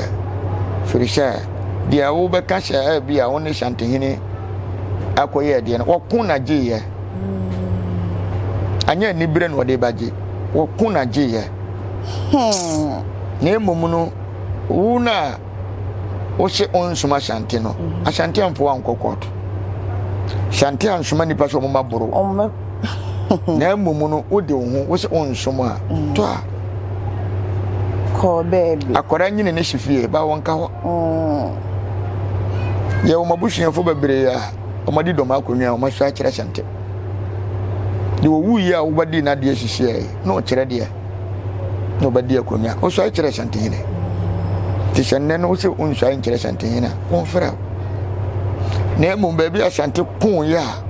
S2: firi sɛ deɛ wobɛka sɛ ɛbi a wo ne santehene akɔyɛ adeɛ no wɔko na gyeeɛ anyɛ anibere na wɔde bagye wɔko na gyeeɛ
S1: hmm.
S2: na mmom no wo na wose ɔnsom Asante no, mhm. Asante amfa wankɔ kɔɔto. Asante ansoma nnipa sɛ ɔmoma boro. Na mmom no, wode wo ho, wose ɔnsom a, mm. tɔ a.
S1: Kɔɔ baabi.
S2: Akwadaa nyini ne si fie, ba wɔnka hɔ.
S1: Mm.
S2: Yɛwɔ m'abusuafo bebree a wɔde dɔm akonnwa a wɔasɔ akyerɛ Asante. Deɛ ɔwu yi a wobɛdi n'adeɛ sisiɛ na ɔkyerɛ deɛ. na ɔbɛdi akonnwa ɔsuae kyerɛ santehene nti sɛ nnɛ no wosɛ wonsuae nkyerɛ santehene a wɔmfrɛ wo. Na mmom baabi a Asante koeɛ a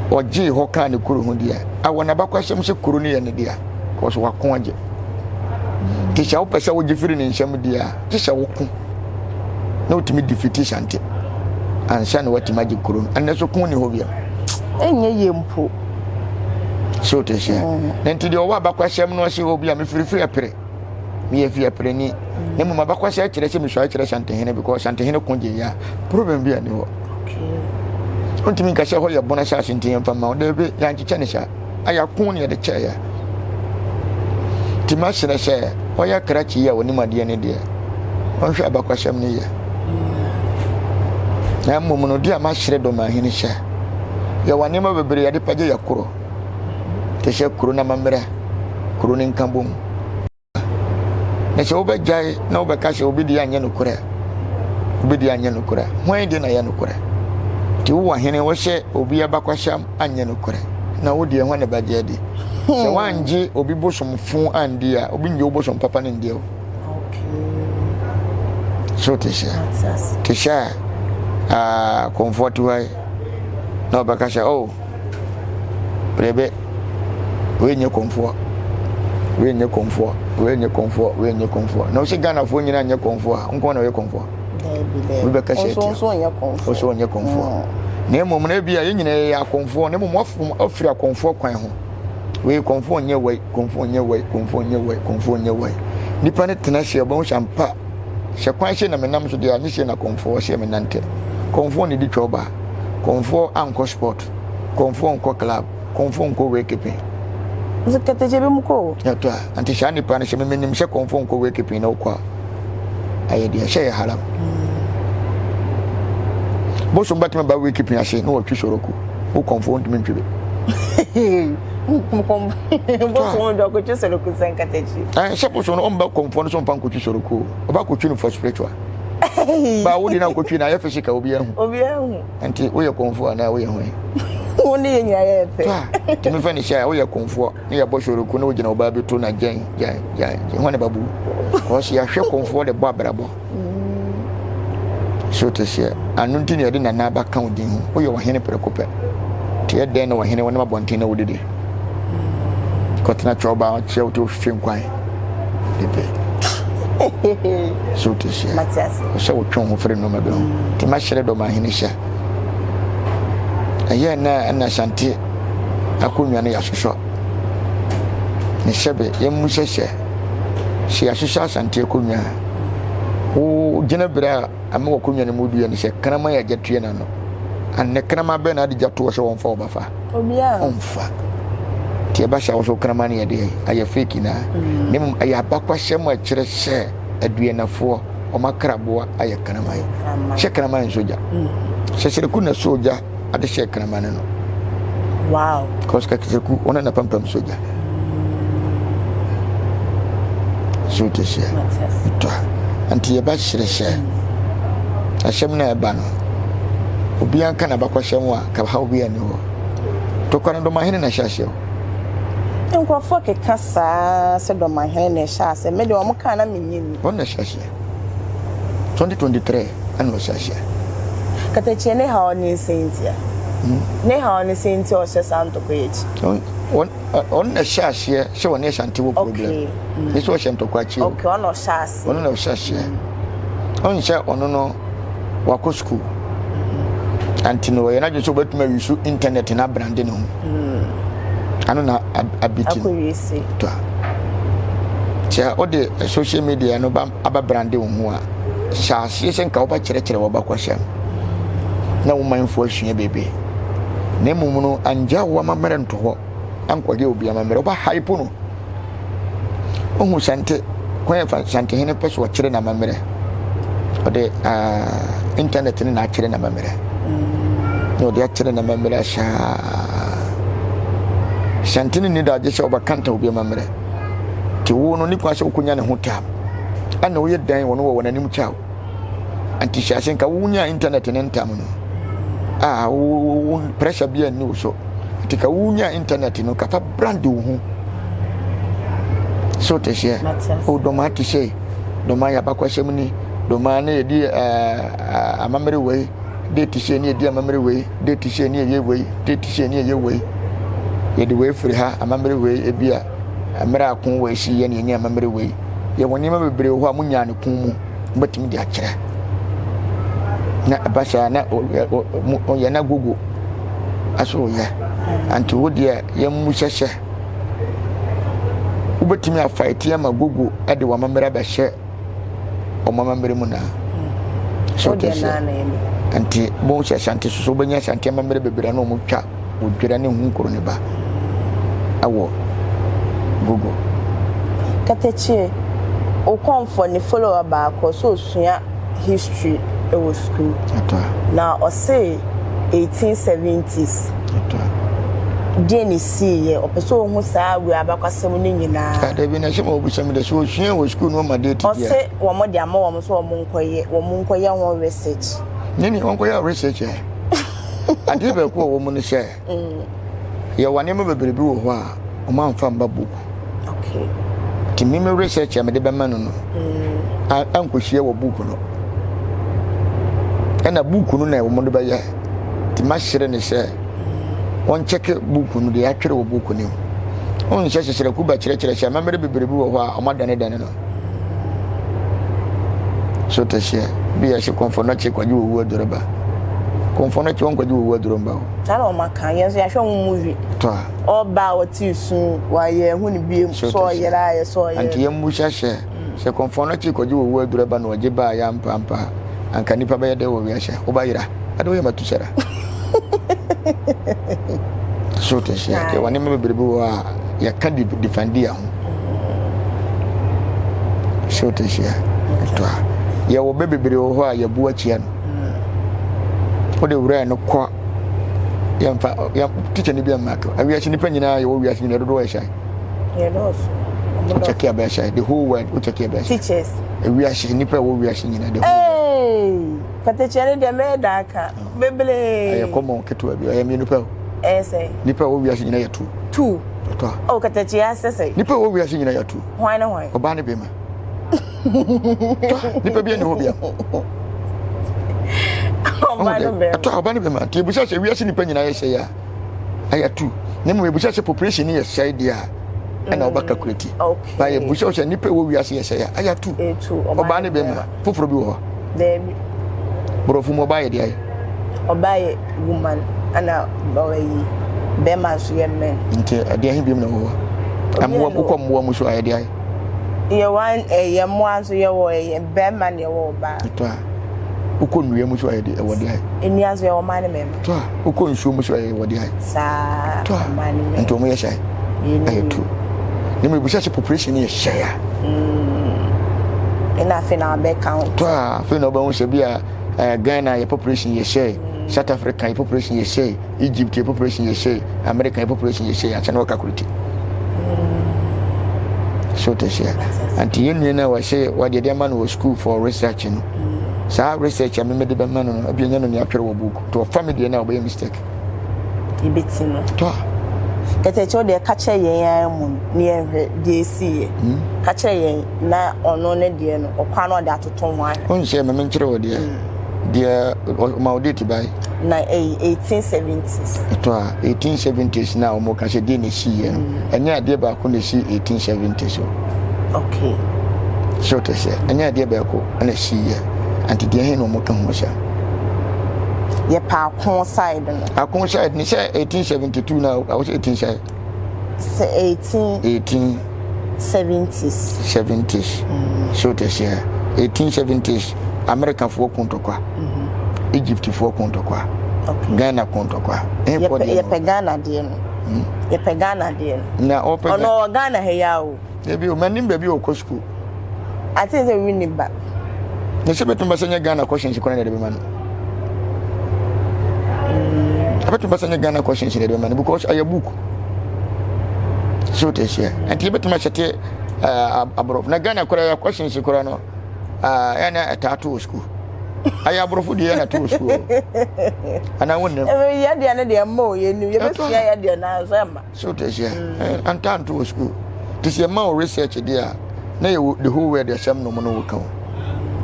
S2: ɔgyee hɔ kaa ne kuro ho deɛ, awɔ n'abakwasɛm sɛ kuro no yɛ ne dea, kɔs wako agye. Nti sɛ wopɛ sɛ wogye firi ne nsam deɛ a, gye sɛ woko na wotumi defeat Asante ansa na watumi agye kuro no. Ɛnnɛ so ko ni hɔ biam.
S1: Ɛnyɛ yie mpo.
S2: So te sɛ. Na nti deɛ ɔwɔ abakwasɛm no ɔse obi a mefirifiri ɛpere. Meyɛ fiaprani. Na mmom abakɔsɛ kyerɛ sɛ mesuae kyerɛ Santehene because Santehene ko gye ya. Problem bi ani hɔ. Wontumi nka sɛ hɔ yɛ bɔn asase nti yɛmfa mma wo. Daabi, yɛankyekyɛ ne saa. Ayɛ ako ne yɛde kyɛɛ ya. Nti masrɛ sɛ ɔyɛ krakye yi a ɔnim adeɛ no deɛ, ɔnhwɛ abakɔsɛm no yɛ. Na mmom no, deɛ a masrɛ Dɔmahene sɛ, yɛwɔ nneɛma bebree yɛde pagye yɛ koro. Te sɛ kuro no amammerɛ, kuro no nkabom. Na sɛ wobɛgyae na wobɛka sɛ obi deɛ anyɛ nokorɛ, obi deɛ anyɛ nokorɛ, hwan deɛ na ɛyɛ nokorɛ? Nti wowɔ hene wo sɛ obi abakwasɛm anyɛ nokorɛ, na wo deɛ hwan na ɛbɛgye adi? Sɛ woangye obi bosom fo andi a, obi ngye wo bosom papa no ndi o. So te sɛ te sɛ kɔmfoɔ te hɔ yi na ɔbɛka sɛ oh Brebe, wei nyɛ kɔmfoɔ, wei nyɛ kɔmfoɔ, wei nyɛ kɔmfoɔ, wei nyɛ kɔmfoɔ. Na ɔsɛ Ghanafoɔ nyinaa nyɛ kɔmfoɔ a, nko na ɔyɛ kɔmfoɔ. Obi bɛka sɛ atia. Ɔsɛ ɔnyɛ kɔmfoɔ. Na mmom no ebia yɛn nyinaa yɛyɛ akɔmfoɔ, na mmom wafom afiri akɔmfoɔ kwan ho. Wei kɔmfoɔ nyɛ wei, kɔmfoɔ nyɛ wei, kɔmfoɔ nyɛ wei, kɔmfoɔ nyɛ wei. Nipa no tena ase a ɔbɛhu sɛ ampa sɛ kwan sei na menam so deɛ a, nye sei na kɔmfoɔ sɛ menante. Kɔmfoɔ na ɛdi twɔba. Kɔmfoɔ ankɔ sport. Kɔmfoɔ nkɔ club. Kɔmfoɔ nkɔ wakekeeping.
S1: Nso kɛtɛkyɛ bi mu kɔ o.
S2: Ɛtɔ a, nti saa nipa no sɛ memenim sɛ kɔmfoɔ nkɔ wakekeeping na wokɔ a, ɛyɛ deɛ sɛ yɛ haram. Bosom bɛtumi ba wakekeeping ase na wɔtwe soroku. Wo kɔmfoɔ ntumi ntwe bi.
S1: Bosom de ɔkɔtwe soroku sɛ nkatakyi.
S2: Sɛ bosom no ɔmba kɔmfoɔ no so mfa nkɔtwe soroku. Ɔba kɔtwe no for spiritual. Ba wo de na wokɔtwe no ayɛ physical obi ahu.
S1: Obi ahu.
S2: Nti woyɛ kɔmfoɔ anaa woyɛ hwan?
S1: Wo ne yɛ nyinaa yɛ pɛ.
S2: Nti mefa ne sɛ woyɛ kɔmfoɔ ne yɛbɔ soroku na wogyina ɔbaa bi to na gyɛn gyɛn gyɛn gyɛn hwan ne babu. Kɔs yɛahwɛ kɔmfoɔ de bɔ abrabɔ. So te seɛ ano nti na yɛde nana aba ka wo din ho. Woyɛ ɔhene prɛko pɛ. Nti yɛ dɛn na ɔhene wɔnam abɔnten na wodidi? Kɔtena kyɛwba kyerɛ wo te wohwehwɛ nkwan de pɛ. So te seɛ ɔsɛ wotwe wo ho firi nneɛma bi ho. Nti mahyerɛ dɔm ahene hyɛ. Ɛyɛ na ɛna Asante akonnwa no yɛasosɔ. Ne sɛbe yɛmmu sɛ sɛ sɛ yɛasosɔ Asante akonnwa a, wo gyina berɛ a ama w'akonnwa no mu dua ne sɛ kraman a gya tue n'ano. Anɛ kraman bɛn na ade gya toɔ sɛ wɔmfa wo ba fa? Ɔmfa. Nti ɛba saa wo so kraman no yɛ deɛ ayɛ fake na. Na mmom ɛyɛ abakwasɛm a ɛkyerɛ sɛ aduanafoɔ wɔn akraboa ayɛ kraman. Sɛ kraman nsɔ gya. Sɛ sɛreku na sɔ gya ade hyɛ kraman no.
S1: Wow.
S2: Because kɛkɛsɛku wɔn na pampam sɔ gya. So te sɛ tɔ nti yɛba kyerɛ sɛ asɛm na ɛba no obiara nka n'abakɔsɛm a ka haw bi ani hɔ. Tokwa no dɔmahene na ɛhyɛ aseɛ o.
S1: Nkurɔfoɔ keka saa sɛ dɔmahene na ɛhyɛ aseɛ. Me deɛ wɔn kaa na mennye nni.
S2: Wɔn na ɛhyɛ aseɛ. 2023 ɛna ɔhyɛ aseɛ.
S1: Katakyie ne haw ne sɛn ntia? Ne haw ne sɛn nti a ɔhyɛ saa ntɔkwa yi akyi?
S2: Wɔn ɔno na ɛhyɛ aseɛ sɛ ɔne Asante wɔ problem.
S1: Okay.
S2: Ne sɛ ɔhyɛ ntɔkwa akyi o.
S1: Okay, ɔno ɔhyɛ aseɛ.
S2: Ɔno na ɔhyɛ aseɛ. Ɔn sɛ ɔno no wakɔ sukuu. Anti no ɔyɛ n'adwene sɛ ɔbɛtumi ayi so internet na abrande ne ho. Ano na abiti no.
S1: Akɔwie se.
S2: Tɔ. Sɛ wode social media no ba aba brande wo ho a, hyɛ aseɛ sɛ nka wobɛkyerɛkyerɛ w'abakɔsɛm na wo manfoɔ asua biribi. Na mmom no, angya wo amammerɛ nto hɔ ankɔyɛ obi amammerɛ. Woba hype no. Wohu Sante, kwan a Santehene pɛ so ɔkyerɛ n'amammerɛ. Ɔde uh, internet no na akyerɛ n'amammerɛ. Na ɔde akyerɛ n'amammerɛ saa. Santene ni da agye sɛ ɔbɛkanta obi amammerɛ. Nti wo no ne kwan sɛ wokɔnya ne ho tam. Ɛna woyɛ dan wɔn wɔ wɔn anim kyɛw. Nti hyɛ ase nka wonya internet ne ntam no. A wo pressure bi anni wo so. Nti ka wonya internet no ka fa brand wo ho. So te seɛ. O dɔmaa te sɛ dɔmaa yɛ abakwasɛm ni. Dɔmaa ne yɛdi amammerɛ wei. Date sei ne yɛdi amammerɛ wei, date sei ne yɛyɛ wei, date sei ne yɛyɛ wei. Yɛde wei firi ha, amammerɛ wei, ebi a mmerɛ a ko wei si yɛ ne yɛnya amammerɛ wei. Yɛwɔ nneɛma bebree wɔ hɔ a monyaa no ko mu, mobɛtumi de akyerɛ. Na ɛba saa na ɔyɛ na gogo aso yɛ. Anti wo deɛ yɛmmu hyɛhyɛ. Wobɛtumi afa ɛti ama gogo de w'amammerɛ abɛhyɛ wɔn amammerɛ mu naa. So te sɛ nti mo sɛ asante soso wobɛnya asante amammerɛ bebree na wɔn twa odwira ne ho nkoro ne ba ɛwɔ gogo.
S1: Katakyie, Okomfo ne follower baako ɔsɛ osua history wɔ school na ɔse 1870s deɛ na esiiɛ ɔpɛ sɛ ɔhu saa wei abakwasɛm no nyinaa.
S2: Dabi na ɛsɛ ma ɔbisa mi dɛ sɛ ɔsua wɔ school no ɔma date deɛ.
S1: Ɔse wɔn de ama wɔn sɛ wɔn nkɔyɛ wɔn nkɔyɛ ho research.
S2: Nini wɔn nkɔyɛ research ɛ adeɛ baako a wɔn mu no sɛ. Yɛwɔ nneɛma bebree bi wɔ hɔ a wɔn amfa mba book.
S1: Okay.
S2: Nti me me research a mede bɛma no no mm. ankɔhyia wɔ book no. Ɛna book no na wɔn de bɛyɛ. Nti mahyerɛ ne sɛ wɔn kyɛke book no deɛ atwerɛ wɔ book no mu. Wɔn nhyɛ hyehyerɛ kuba kyerɛkyerɛ hyɛ amammerɛ bebree bi wɔ hɔ a wɔn adanedane no. So te seɛ bi yɛ se kɔnfɔ nɔkye kwagye wɔ wu aduro ba. Kɔnfɔ nɔkye wɔn kwagye wɔ wu aduro mba o.
S1: Saa na wɔn aka yɛn nso yɛahwɛ wɔn movie.
S2: Tɔ a.
S1: Ɔba a ɔte su wayɛ ɛho ne biem
S2: So
S1: sɛ
S2: te seɛ.
S1: ɔyere ayɛ sɛ ɔyere.
S2: Anti yɛn mmusa sɛ sɛ kɔnfɔ nɔkye kwagye wɔ wu aduro ba na ɔgye ba a yɛ ampa ampa a anka nipa bɛyɛ dɛ wɔ wiase a woba yera ade woyɛ matusara. So te seɛ yɛwɔ nneɛma bebree bi wɔ hɔ a yɛka di difandi yɛn ho. So te seɛ ɛtɔ a yɛwɔ bɛ bebree wɔ hɔ a yɛbu akyia no. Wode wura no kɔ yɛmfa yɛ tikya no bi amma ka awiase nipa nyinaa yɛwɔ wiase nyinaa dodoɔ yɛ hyɛn. Wokyɛke abɛyɛ hyɛn the whole world wokyɛke abɛyɛ hyɛn.
S1: Teachers.
S2: Awiase nipa ɛwɔ wiase nyinaa the whole world.
S1: Katakyia no deɛ mɛyɛ da aka bebree.
S2: Ɛyɛ kɔmɔn ketewa bi ɛyɛ mmienu pɛ o.
S1: Ɛyɛ sɛ.
S2: Nipa ɛwɔ wiase nyinaa yɛ tu.
S1: Tu.
S2: Ɔtɔ.
S1: O katakyia sɛ sɛ.
S2: Nipa ɛwɔ wiase nyinaa yɛ tu.
S1: Hwan ne hwan.
S2: Ɔbaa ne bɛrima. Tɔ nipa bi ɛni hɔ bia.
S1: Ɔbaa ne bɛrima.
S2: Ɛtɔ ɔbaa ne bɛrima nti ebusa sɛ wiase nipa nyinaa yɛ sɛ yɛ a ɛyɛ tu. Ne mu ebusa sɛ population yɛ sɛ deɛ a. ɛna ɔba calculate
S1: mm,
S2: ba yɛ busa sɛ nipa ɛwɔ wiase yɛ sɛ yɛ ayɛ tu ɔbaa ne bɛrima foforɔ bi wɔ hɔ borɔfo mu ɔbaa yɛ deɛ ayɛ
S1: ɔbaa yɛ woman ɛna ɔyɛ bɛrima nso yɛ men
S2: nti ɛdeɛ he biom na wɔ hɔ mmoa wokɔ mmoa mu so ayɛ deɛ ayɛ
S1: yɛ wan ɛyɛ mmoa nso yɛ wɔ ɛyɛ bɛrima na ɛwɔ ɔbaa
S2: ɛtɔ a wokɔ nnua mu so ayɛ deɛ ɛwɔ deɛ ayɛ
S1: nnua nso yɛ wɔ mmaa ne mmarima
S2: Tɔ a wokɔ nsuo mu so ɛyɛ wɔde ayɛ.
S1: Saa
S2: Tɔ a
S1: ɔman no
S2: nti wɔn yɛ hyɛn ɛyɛ tu. Ne mu ebusa sɛ population yɛ hyɛn a.
S1: Ɛna afei na abɛka ho.
S2: Tɔ a afei na ɔbɛn sɛ bi a ɛɛ Ghana yɛ population yɛ hyɛn. South Africa yɛ population yɛ hyɛn. Egypt yɛ population yɛ hyɛn. America yɛ population yɛ hyɛn ansa na wɔka kuroti. So te seɛ. Nti yɛn nua no a wɔhyɛ wɔde de ama no wɔ school for research no. Saa research a meme de bɛma no no ebi ɛnyɛ no nea atwerɛ wɔ book. Nti ɔfa me deɛ no a ɔbɛyɛ mistake.
S1: Yɛbɛti no.
S2: Tɔ a.
S1: Kɛtɛkyɛw deɛ ka kyerɛ yɛn ara mu no na yɛnhwɛ deɛ ɛsiiɛ.
S2: Hmm?
S1: Ka kyerɛ yɛn na ɔno ne deɛ no ɔkwan na ɔde atoto ho ahwɛ.
S2: Wohu sɛ meme nkyerɛ wɔ deɛ deɛ ɔma wo date bae.
S1: Na ɛyɛ 1870s.
S2: Ɛtɔ a 1870s na wɔn ka sɛ deɛ na ɛsiiɛ no ɛnyɛ adeɛ baako na ɛsi 1870s o.
S1: Okay.
S2: So te sɛ ɛnyɛ adeɛ baako na ɛsiiɛ nti deɛ he na wɔn ka ho asɛm.
S1: Yɛpɛ ako side no.
S2: Ako side no sɛ 1872 na awɔ sɛ 18 sɛ.
S1: Sɛ 18.
S2: 18.
S1: 70s.
S2: 70s. Mm. So te sɛ 1870s Amerikafoɔ ko ntɔkwa. Mm -hmm. Egyptfoɔ ko ntɔkwa.
S1: Okay.
S2: Ghana ko ntɔkwa.
S1: Yɛpɛ Ghana deɛ no. Hmm? Yɛpɛ Ghana deɛ
S2: no. Na ɔpɛ.
S1: Ɔno ɔwɔ Ghana ha yi a o.
S2: Ebi o, m'anim baabi a ɔkɔ sukuu.
S1: I think sɛ wi ne ba.
S2: Na sɛ bɛtumi ba sɛ nyɛ Ghana questions kora na ɛde bɛma no. Ɛbɛtumi ba sɛ nyɛ Ghana questions na ɛde bɛma no because ɛyɛ book. So te seɛ. Nti yɛbɛtumi ahyɛte aborɔfo. Na Ghana kora yɛ questions kora no ɛyɛ na ɛtaa to wɔ sukuu. Ayɛ aborɔfo deɛ yɛ na to wɔ sukuu. Anaa wonnim.
S1: Yɛ deɛ no deɛ mma o yɛnim yɛbɛsua yɛ deɛ no nso ɛmma.
S2: So te aseɛ mm. Anta nto wɔ sukuu te sɛ yɛma wo research deɛ a na yɛwɔ the whole world asɛm nom no woka o.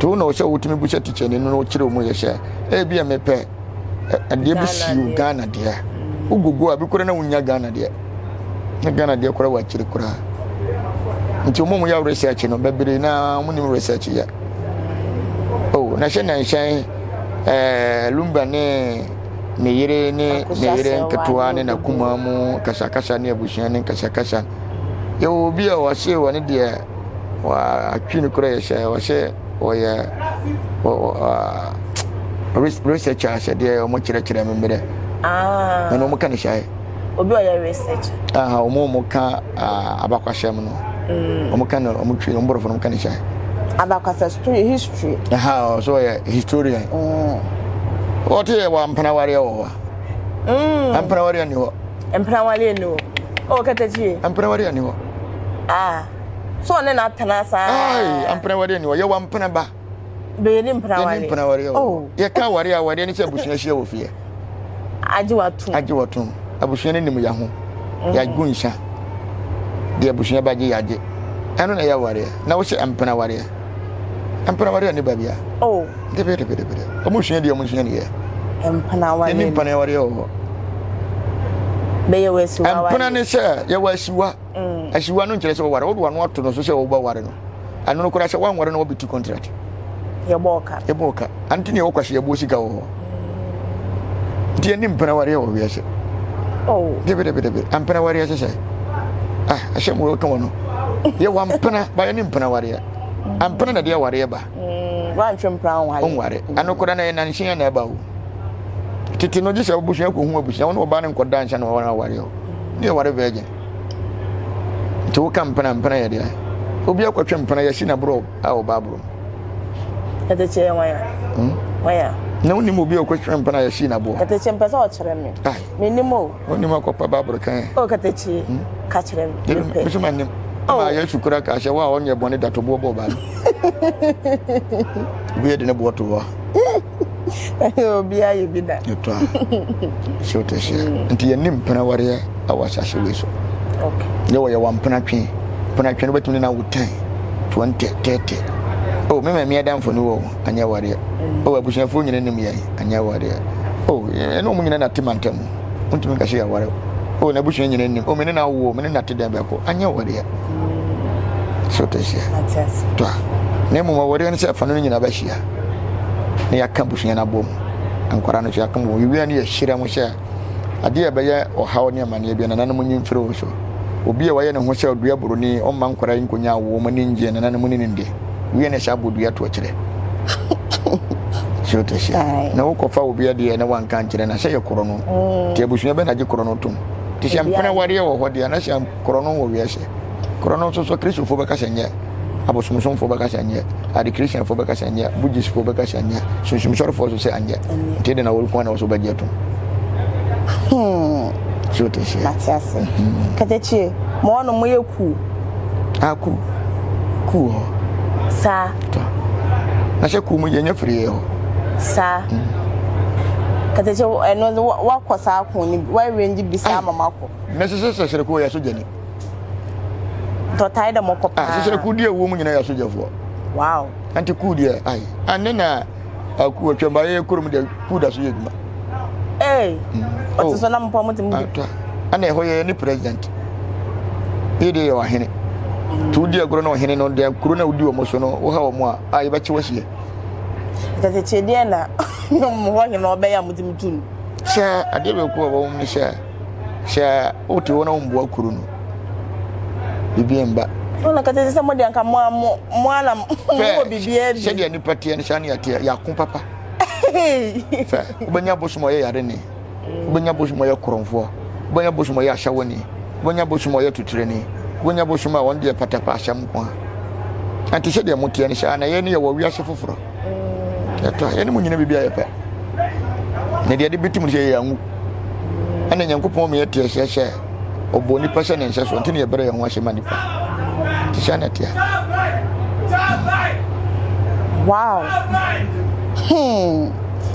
S2: Nti wo na ɔsɛ wotumi busa tikyani no na ɔkyerɛ mu yɛ sɛ ebi a mepɛ adeɛ bi si o Ghana deɛ. Wogogo a bi koraa na wonya Ghana deɛ. Ne Ghana deɛ koraa wɔ akyiri koraa. Nti wɔn a wɔyɛ research no bebree na wɔn nim research yɛ. Oh, na hyɛ na nhyɛn ɛɛ Lumba ne ne yere ne ne yere nketewa ne n'akumaa mu kasakasa ne abusua ne nkasakasa. Yɛwɔ obi a wɔse wɔne deɛ wɔatwi no koraa yɛ sɛ wɔse wɔyɛ researcher sɛ deɛ wɔn kyerɛkyerɛ me mmerɛ.
S1: Ah.
S2: Ɛna wɔn ka ne hyɛ.
S1: Obi ɔyɛ research.
S2: Aha, wɔn wɔn ka abakwasɛm no. Wɔn ka no wɔn twi wɔn borɔfo no wɔn ka ne hyɛ.
S1: Abakwasɛm story history.
S2: Aha, ɔsɛ ɔyɛ historian. Wɔte yɛ wɔ ampanawareɛ wɔ hɔ. Ampanawareɛ ni hɔ.
S1: Mpanawareɛ ni hɔ. Oh, katakyie.
S2: Ampanawareɛ ni hɔ.
S1: Ah. So ɔne na atena saa.
S2: Ai, ampanawareɛ ni hɔ. Yɛwɔ ampanaba.
S1: Bɛyɛ ni mpanawareɛ.
S2: Yɛ ni mpanawareɛ wɔ hɔ.
S1: Oh.
S2: Yɛka awareɛ awareɛ ne sɛ abusua hyia wɔ fie.
S1: Agye watom.
S2: Agye watom. Abusua no nim yɛ ho. Yɛagu nsa. Deɛ abusua bɛgye yɛagye. Ɛno na ɛyɛ awareɛ. Na wohyɛ mpanawareɛ. Mpanawareɛ ne baabia.
S1: Oh.
S2: Debe debe debe. Ɔmo sua deɛ ɔmo sua ne yɛ.
S1: Mpanawareɛ.
S2: Yɛ ni mpanawareɛ wɔ hɔ.
S1: Bɛyɛ wɔ asiwa.
S2: Mpana ne sɛ yɛwɔ asiwa. Asiwa no nkyerɛ sɛ wɔware. Wode w'ano ato no so sɛ wobɛware no. Ɛno no koraa sɛ woanware no wɔbɛtu contract.
S1: Yɛbɔ ɔka.
S2: Yɛbɔ ɔka. Ante ne yɛwɔ kwasi yɛbɔ sika wɔ hɔ. Nti yɛne mpanawareɛ wɔ wiase.
S1: Oh.
S2: Debe debe debe. Ampanawareɛ sɛ sɛ. Ah, ahyɛ mu wɔka wɔ no. Yɛwɔ ampana, ba yɛne mpanawareɛ. Ampana na de awareɛ ba.
S1: Wantwe mpena nware.
S2: Nware. Ɛno koraa na yɛ nanse yɛ na ɛba o. Tete no gye sɛ abusua kɔhu abusua, wo ne ɔbaa no nkɔda nsa na wɔn awareɛ o. Ne yɛware virgin. Nti woka mpena mpena yɛ deɛ. Obi akɔtwe mpena yɛsi na borɔ a ɔbaa borɔ.
S1: Kɛtɛkyɛ yɛ wɔn a. Wɔn a.
S2: Na wonim obi a ɔkɔtwe mpena yɛsi na boɔ.
S1: Kɛtɛkyɛ mpɛ sɛ ɔkyerɛ me. Menim o.
S2: Wonim akɔpa baaboro kan.
S1: O kɛtɛkyɛ ka kyerɛ me.
S2: Mepɛ. Meso ma nim.
S1: Oh.
S2: Ma Yesu kura ka sɛ wo a ɔnyɛ bɔne da to boɔ bɔ ɔbaa no. Obi yɛ de ne boɔ to hɔ.
S1: Obi ayɛ bi da.
S2: Ɛtɔ a. So te sɛ. Nti yɛnim mpena wareɛ awɔ asase wei so.
S1: Okay.
S2: Yɛ wɔ yɛ wɔ mpena twe. Mpena twe no bɛtumi ne no awo 10, 20, 30. Oh, me ma me adamfo no wɔ anyɛ wareɛ. Oh, abusuafoɔ nyina nim yɛn anyɛ wareɛ. Oh, ɛne wɔn nyina na te mantam. Wontumi nka sɛ yɛaware. Oh, n'abusua nyina nim. Oh, me ne no awo, me ne no ate dɛn bɛko. Anyɛ wareɛ. So te sɛ. Tɔ a. Na mmom awareɛ no sɛ afa no nyina bɛhyia. Na yɛaka abusua no abom. Nkwadaa no nso yɛaka mu. Yɛwie no yɛhyira mu sɛ adeɛ a ɛbɛyɛ ɔhaw ne amanneɛ bi nananom nyi mfiri wo so. Obi a wayɛ ne ho sɛ ɔdua buroni ɔmma nkwadaa yi nkɔnya awoɔ wɔn ani ngye nananom ne ne ndi. Wie na ɛsɛ abɔ dua to akyerɛ. So te sɛ na wokɔfa obi adeɛ na wanka nkyerɛ na sɛ yɛ korɔ no. Nti abusua bɛ na gye korɔ no tom. Nti sɛ mpena wareɛ wɔ hɔ deɛ na sɛ korɔ no wɔ wiase. Korɔ no nso so Kristofoɔ bɛka sɛ nyɛ, abosomsomfoɔ bɛka sɛ nyɛ, ade Christianfoɔ bɛka sɛ nyɛ, Buddhistfoɔ bɛka sɛ nyɛ, sunsumsɔrefoɔ nso sɛ anyɛ. Nti de na wɔn kwan na wɔso bɛgye atom. So te sɛ.
S1: Mate ase. Katakyie, mo hɔ no moyɛ kuw.
S2: Ah, kuw. Kuw hɔ.
S1: Saa.
S2: Tɔ. Na sɛ kuw mu yɛnyɛ firi yɛ hɔ.
S1: Saa. Katakyie, ɛno wakɔ saa ko no bi, wa arrange bi saa ma makɔ.
S2: Na sɛ sɛ sɛ sɛ kuw yɛ so gyani.
S1: Tɔtae dɛ mɔkɔ paa.
S2: Ah, sɛ kuw deɛ ɛwɔ mu nyinaa yɛ asogyafoɔ.
S1: Wow.
S2: Nti kuw deɛ, ayi, ane na akuw atwam ba yɛ kurom deɛ kuw da so yɛ adwuma.
S1: Ee. Ɔte so na mpɔ mo te mu.
S2: Atɔ. Ɛna ɛhɔ yɛ ne president. Yɛ deɛ yɛ ɔhene. Nti wodi agorɔ na ɔhene no deɛ kuro na wodi wɔn so no woha wɔn a, a yɛbɛkye wasie.
S1: Tɛtɛkyɛ deɛ na mo hɔ hene ɔbɛyɛ a mo te mu tu no.
S2: Sɛ adeɛ bɛku a wɔn ne sɛ sɛ wote hɔ na womboa kuro no biribi mba.
S1: Ɔna kata sɛ mo deɛ nka mo a mo mo ana mo wɔ biribiara bi.
S2: Sɛdeɛ nipa teɛ no saa ne yɛteɛ yɛako papa. Fɛ wobɛnya bosom ɔyɛ yareni, wobɛnya bosom ɔyɛ korɔmfoɔ, wobɛnya bosom ɔyɛ ahyɛwani, wobɛnya bosom ɔyɛ tuturani, wobɛnya bosom a wɔn deɛ patapa asɛm nko a. Nti sɛdeɛ moteɛ no saa na yɛn ne yɛwɔ wiase foforɔ. Ɛtɔ a yɛne mu nyina biribi ayɛ pɛ. Na deɛ ɛde bɛtum sɛ yɛyɛ anwu. Ɛna Nyankopɔn ma yɛte aseɛ sɛ ɔbɔ nipa sɛ ne nsɛ so nti na yɛbrɛ yɛn ho ase ma nipa. Te sɛ na ɛteɛ.
S1: Wow.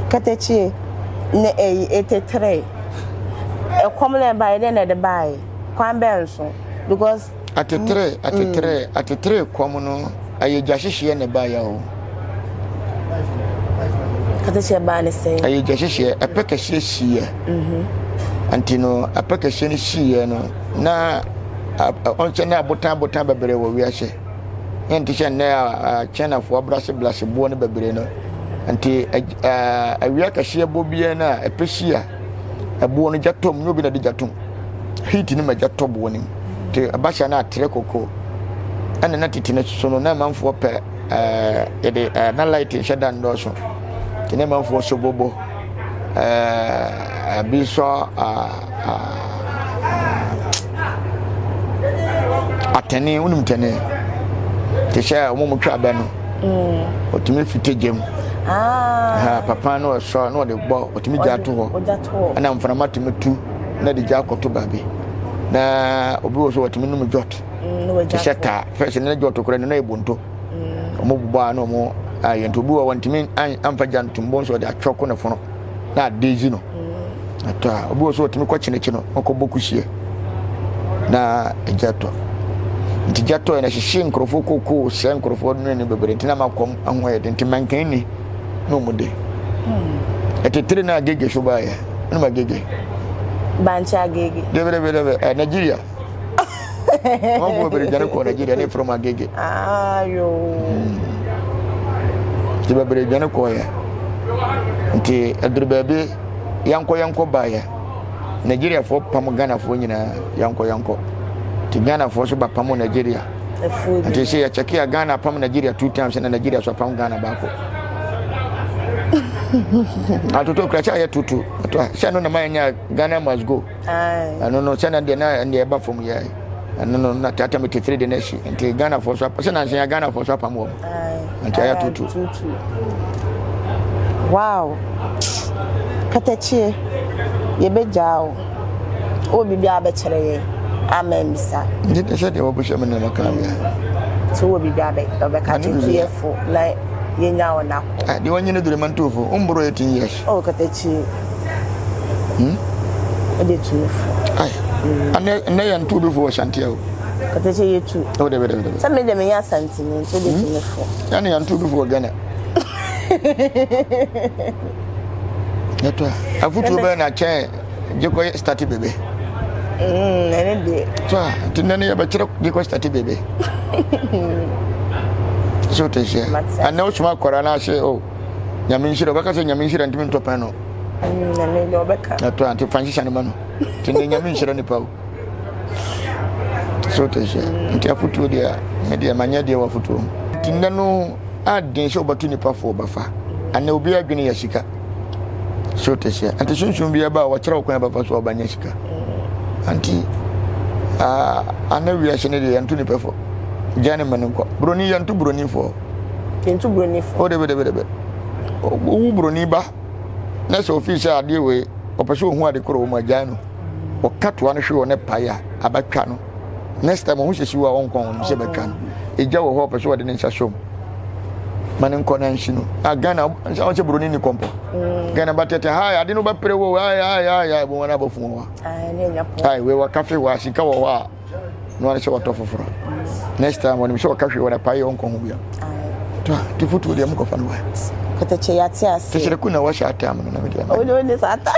S1: Katakyie ne ɛyi 83. Ɛkɔm na ɛbaeɛ dɛn na ɛde baeɛ? Kwan bɛn so? Because
S2: Atetere, atetere, atetere kɔm no, ɛyɛ gya hyehyeɛ na ɛbaeɛ o.
S1: Katakyie baa ne sɛn?
S2: Ɛyɛ gya hyehyeɛ, ɛpɛ kɛseɛ siiɛ. Nti no, ɛpɛ kɛseɛ no siiɛ no, na ɔnkyɛ na abotan abotan bebree wɔ wiase. Yɛn nti sɛ nnɛ a Chinafoɔ abrase brase boɔ no bebree no. Nti awia kɛseɛ bɔ biara no a ɛpɛ si a, ɛboɔ no gya tɔ mu, nyɛ obi na de gya tom. Heat no ma gya tɔ boɔ no mu. Nti ɛba saa na atrɛ koko. Ɛna na tete no so no, na amanfoɔ pɛ ɛɛ yɛde ɛɛ na light nhyɛ da nnɔɔso nti na amanfoɔ sɔ bobo ɛɛ ebi sɔ aa atɛne wonim tɛne te sɛ wɔn mu twa abɛ no ɔtumi fite gyam ah. papa no ɔsɔ na ɔde bɔ ɔtumi gya to hɔ ɛna mframa tumi tu na de gya akɔto baabi na obi wɔ so ɔtumi nom jɔt mm, te sɛ taa fɛs ne jɔt koraa no na yɛ bonto mm. wɔn bobɔ a na wɔn ayɛ nti obi wɔ wɔntumi amfa gya ntom bɔ nso ɔde atwɔ ko ne fono na adezi no mm. atɔ a obi wɔ so ɔtumi kɔ kyenekye no ɔkɔ bɔ kusie na gya tɔ nti gya tɔ yɛ na hyehye nkurɔfoɔ kokoo sɛ nkurɔfoɔ nnuane bebree nti na ma kɔm ho yɛ den nti mankan ni na wɔn de ɛtetere na agege so baayɛ ɛna ma agege.
S1: Bankye agege.
S2: Debe debe debe ɛ Nigeria. Wɔn fo bebree dwane kɔɔ Nigeria ne from Agege.
S1: Ayo.
S2: Nti bebree dwane kɔɔyɛ. Nti ɛduru baabi yankɔ yankɔ baayɛ. Nigeriafoɔ pam Ghanafoɔ nyinaa yankɔ yankɔ. Nti Ghanafoɔ nso ba pam Nigeria. Nti sɛ yɛkyɛke a Ghana pam Nigeria two times na Nigeria so apam Ghana baako. Atoto kura sɛ ayɛ tutu. Ato a sɛ no na ma yɛnya Ghana must go. Ɛno no sɛ na deɛ na ɛndeɛ ɛba fam yɛ ɛno no na tata mi titiri de n'akyi nti Ghana fo so sɛ nansi ya Ghana fo so apam wɔn nti ayɛ tutu.
S1: Wow katakyie yɛbɛgyaa wo wɔ biribi a bɛkyerɛ yɛn ama mbisa.
S2: Nti de sɛ deɛ wɔbɛhyɛ me na maka bia.
S1: Nti wɔ biribi a bɛka kyerɛ tiefo na yɛnya wo nakɔ.
S2: Deɛ wɔnyini dure ma ntofo womboro 18 years.
S1: Oh katakyie. Hmm? Ɛde tu me fo.
S2: Ai. Ɛnɛ ɛnɛ yɛn tu bi fo wɔ Shantia o.
S1: Kata kyɛ yɛ tu.
S2: O de de de.
S1: Sɛ me de me yɛ Asantini nti de tu me fo.
S2: Yɛn yɛn tu bi fo wɔ Ghana. Yɛtɔ a afutuo bɛyɛ na kyɛn gye kɔ start bebe.
S1: Ɛne deɛ.
S2: So a nti nɛ no yɛbɛkyerɛ gye kɔ start bebe. So te hyɛ. Ɛnɛ wosoma akɔra no ase o. Nyame nhyira ɔbɛka sɛ nyame nhyira ntumi ntɔ pɛn no.
S1: Nyame deɛ ɔbɛka.
S2: Ɛtɔ a nti fa nhyehyɛ no ma no. Nti ne nyame nhyira nipa o. So te hyɛ. Nti afotuo deɛ me deɛ manyɛ deɛ wɔ afotuo ho. Nti nnɛ no aden sɛ wobɛto nipa fo ɔbɛfa. Anɛ obi adwene yɛ sika. So te hyɛ. Nti sunsum bi ɛba a wɔkyerɛ wo kwan bɛfa so a ɔbɛnya sika. Nti anɛ wiase no deɛ yɛnto nipa fo. Gya ne ma no nkɔ. Buroni yɛnto buroni fo.
S1: Yɛntu buroni fo.
S2: O debe debe debe. Wowu buroni ba na sɛ ofii sɛ adeɛ wei ɔpɛ sɛ ohu ade korɔ wɔ mu agyae no. Ɔka toa no hwe wɔ ne pae a abatwa no. Next time ɔho sɛsi wɔ a ɔnkɔ ho sɛ bɛtwa no. Egya wɔ hɔ ɔpɛ sɛ ɔde ne nsa hyɛ mu. Ma ne nkɔ na nhye no. A Ghana ɔn sɛ buroni ni kɔmpɔ. Mm. Ghana ba tɛtɛ hai ade no bɛpere wo hai hai hai hai bɔn wɔn abɔfo wɔ hɔ. Hai wei wɔ kafe wɔ sika wɔ hɔ a. na ɔne sɛ wɔtɔ foforɔ next time wɔnim sɛ wɔka hwee wɔde pae ɔnkɔ ho bia to a te fotuo deɛ mokɔfa no wa
S1: kɛtɛkyɛ yɛate ase
S2: te sɛ ku na wɔhyɛ atam no na mede ama
S1: wode wode saa ata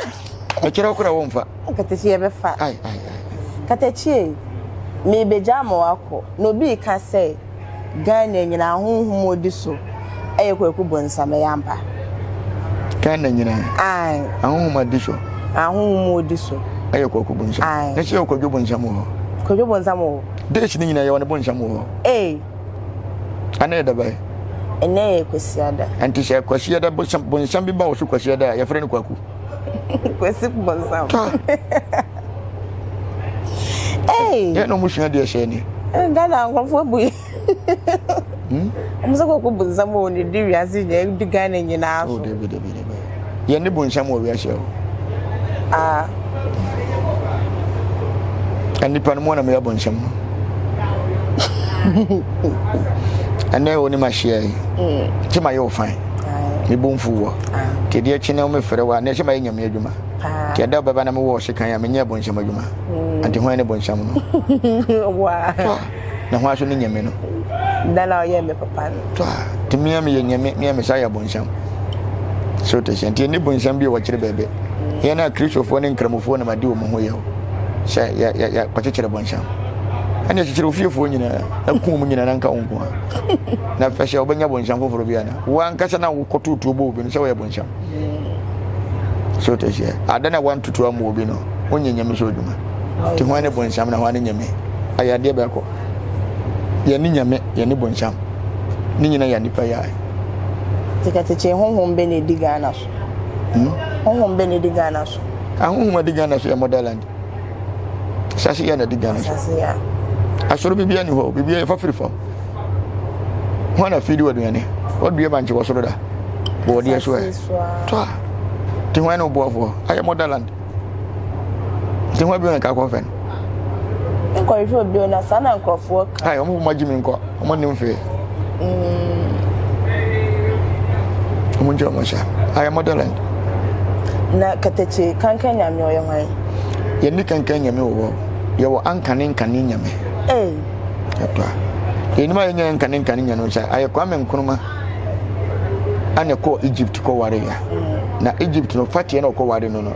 S2: ɛkyerɛ wo kora wɔmfa
S1: kɛtɛkyɛ yɛbɛfa
S2: ai ai ai
S1: kɛtɛkyɛ mebɛgya ma wakɔ na obi ka sɛ Ghana nyinaa honhom a odi so yɛ Kwaku Bonsam, ɛyɛ ampa?
S2: Ghana nyinaa.
S1: Ae.
S2: Ahonhom a di so.
S1: Ahonhom a odi so.
S2: Ɛyɛ Kwaku Bonsam.
S1: Ae.
S2: Na sɛ yɛ Kwadwo Bonsam wɔ hɔ.
S1: Kwadwo Bonsam wɔ hɔ.
S2: Days ne nyinaa yɛ wɔn Bonsam wɔ hɔ.
S1: Ee.
S2: Ana yɛ dabae.
S1: Ɛnɛ yɛ Kwasiada.
S2: Nti sɛ Kwasiada Bonsam Bonsam bi ba wɔ so Kwasiada a yɛfrɛ no Kwaku.
S1: Kwasi Bonsam. Hey.
S2: Yɛn na wɔn sua deɛ hyɛ ni.
S1: Eh, Ghana nkurɔfoɔ bu yi. Wɔn hmm? sɛ kɔkɔ bu nsɛm wɔ ne di wiase nyinaa di Ghana nyinaa
S2: oh,
S1: so.
S2: Dabi dabi dabi. Yɛn ne bu nsɛm wɔ wiase o.
S1: Ah.
S2: Nipa no mu na meyɛ bɔ nsɛm no. Ɛnɛ wo ne ma hyia yi. Ti ma yɛ wo fine. Me bo mfu wɔ. Ti deɛ kyi na wo mefrɛ wo a na ɛsɛ ma yɛ nyame adwuma. Nti ɛda wobɛba na mewɔ ɔsekan a menyɛɛ bonsam adwuma. Mm. Nti hwan ne bonsam no? Na hwan so ne nyame no?
S1: Da na ɔyɛ me papa no.
S2: Nti mea meyɛ nyame, mea me sa yɛ bonsam. So te sɛ nti ɛni bonsam bi a wɔkyerɛ baabi. Yɛn a Kristofoɔ ne Nkramofoɔ na madi wɔn ho yɛ o. Sɛ yɛ yɛ yɛ kɔkyekyere bonsam. Ɛna kyekyere ofiefoɔ nyinaa na kum wɔn nyinaa na nka wo nko a. Na fɛ sɛ wobɛnya bonsam foforɔ bi ana. Wo ankasa na wokɔto tuo bɔ obi no sɛ woyɛ bonsam. So te sɛ ada na wantutu ama obi no wonyɛ nyame sɛ odwuma. Nti hwan ne bonsam na hwan ne nyame? Ayɛ adeɛ bɛkɔ. Yɛne nyame yɛne bonsam. Ne nyina yɛ nipa yɛ.
S1: Tikatikye honhom bɛ na edi Ghana so. Hmm? Honhom bɛ na edi Ghana so.
S2: Ahonhom adi Ghana so yɛ motherland. Asase yɛ na adi Ghana so.
S1: Asase yɛ.
S2: Asɔrɔ biribi ani hɔ, biribi yɛ fa firi fam. Hwan na fidi aduane? Wadua bankye wɔ soro da. Bɔɔdeɛ so ɛ. Tɔ a. Ti hwan na ɔboafoɔ? Ayɛ motherland. Nti hwan bio na nka akɔfɛ no?
S1: Nkɔhwehwɛ obi na saa na nkurɔfoɔ ka.
S2: Ayi wɔn mo agye mi nkɔ wɔn nim fee. Wɔn nkyɛn wɔn hyɛ ayɛ motherland.
S1: Na katakye kankan nyame ɔyɛ hwan?
S2: Yɛn ni kankan nyame wɔ hɔ. Yɛwɔ ankane nkane nyame.
S1: Ee.
S2: Ɛtɔ a. Yɛn nim a yɛnyɛ nkane nkane nyame sɛ ayɛ Kwame Nkrumah ana kɔ Egypt kɔ ware ya. Na Egypt no fateɛ na ɔkɔ ware no no.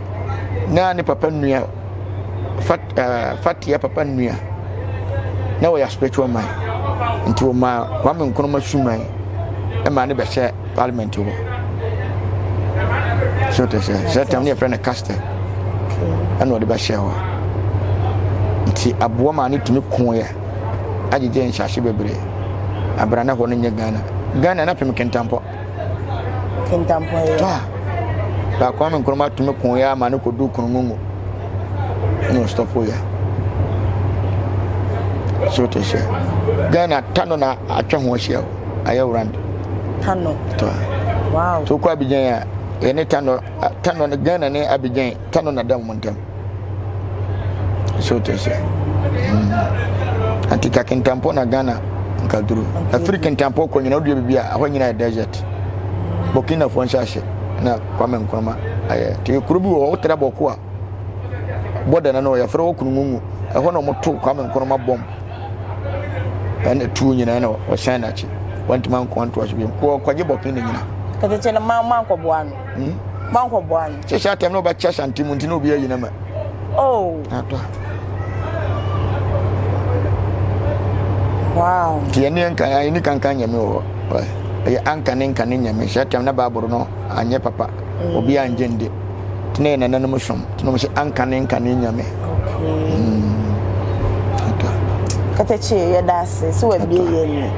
S2: Na ne papa nua fat uh, fateɛ papa nua na ɔyɛ spiritual man. Nti ɔma Kwame Nkrumah suman ɛma ne bɛhyɛ parliament hɔ. So te sɛ sɛ tam ne yɛfrɛ no castel ɛna ɔde bɛhyɛ hɔ. Nti aboa ma ne tumi koeɛ agyegye nhyɛase bebree. Abra na hɔ no nyɛ Ghana. Ghana na pem Kintampɔ.
S1: Kintampɔ yɛ.
S2: Ah. Ba Kwame Nkrumah tumi koeɛ ama no kɔdu Kunungungu. Ɛna ɔstɔpo yɛ. So te sɛ Ghana tano na atwa ho ahyia o. Ayɛ round.
S1: Tano.
S2: Tɔ.
S1: Wow.
S2: So kɔ Abidjan a yɛne tano tano ne Ghana ne Abidjan tano na da wɔn ntam. So te sɛ. Mm. Anti ka Kintampo na Ghana nka duro. Afiri Kintampo kɔ nyina wodua biribi a ɛhɔ nyina yɛ desert. Burkina foɔ nhyɛ ase na Kwame Nkrumah ayɛ. Nti kuro bi wɔ hɔ wotra bɔko a bɔda no no yɛfrɛ hɔ Kunungungu. Ɛhɔ na wɔto Kwame Nkrumah bɔm. Ɛna tuo nyinaa na ɔsan n'akyi. Wantumi anko antoa so bio. Kɔ kɔgye Burkina nyina.
S1: Kɛtɛkyɛ no ma mankɔboa no.
S2: Hmm?
S1: Mankɔboa no.
S2: Sɛ sɛ atɛm na ɔbɛkyɛ Asante mu nti na obi ayi no ma.
S1: Oh.
S2: Atɔ.
S1: Wow.
S2: Nti yɛne nka yɛne kankan nyame wɔ hɔ. Ɛyɛ anka ne nka ne nyame. Sɛ atɛm na Bible no anyɛ papa. Mm. Obi angye ndi. Nti na yɛ nananom som. Nti na wɔn sɛ anka ne nka ne nyame.
S1: Okay.
S2: Mm. Atɔ.
S1: Katakye yɛda ase sɛ wabie yɛn ni.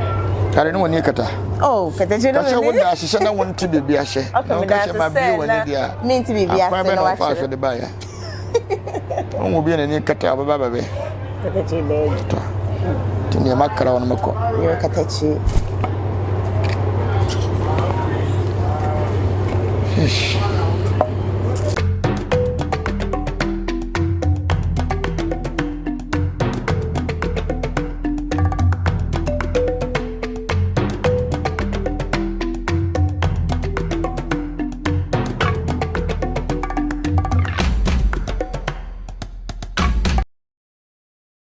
S2: Kare ne wɔn ni kata.
S1: Oh, katakye no.
S2: Kasɛ wo da ase sɛ na wɔn ti biribi ase.
S1: Okay,
S2: Na
S1: meda
S2: woka
S1: ase
S2: sɛ ma bie
S1: sɛ
S2: wɔn
S1: na
S2: ni deɛ a.
S1: mente biribi
S2: Akwan
S1: ase
S2: bɛ
S1: na
S2: na ɔfa
S1: wakyerɛ.
S2: so de baeɛ. Wɔn mu bi na n'ani kata a ɔbɛba bɛbɛ.
S1: Katakye daabi.
S2: Tɔ. Nti nea makra wɔn mekɔ.
S1: Yɛ katakye.
S2: Eish.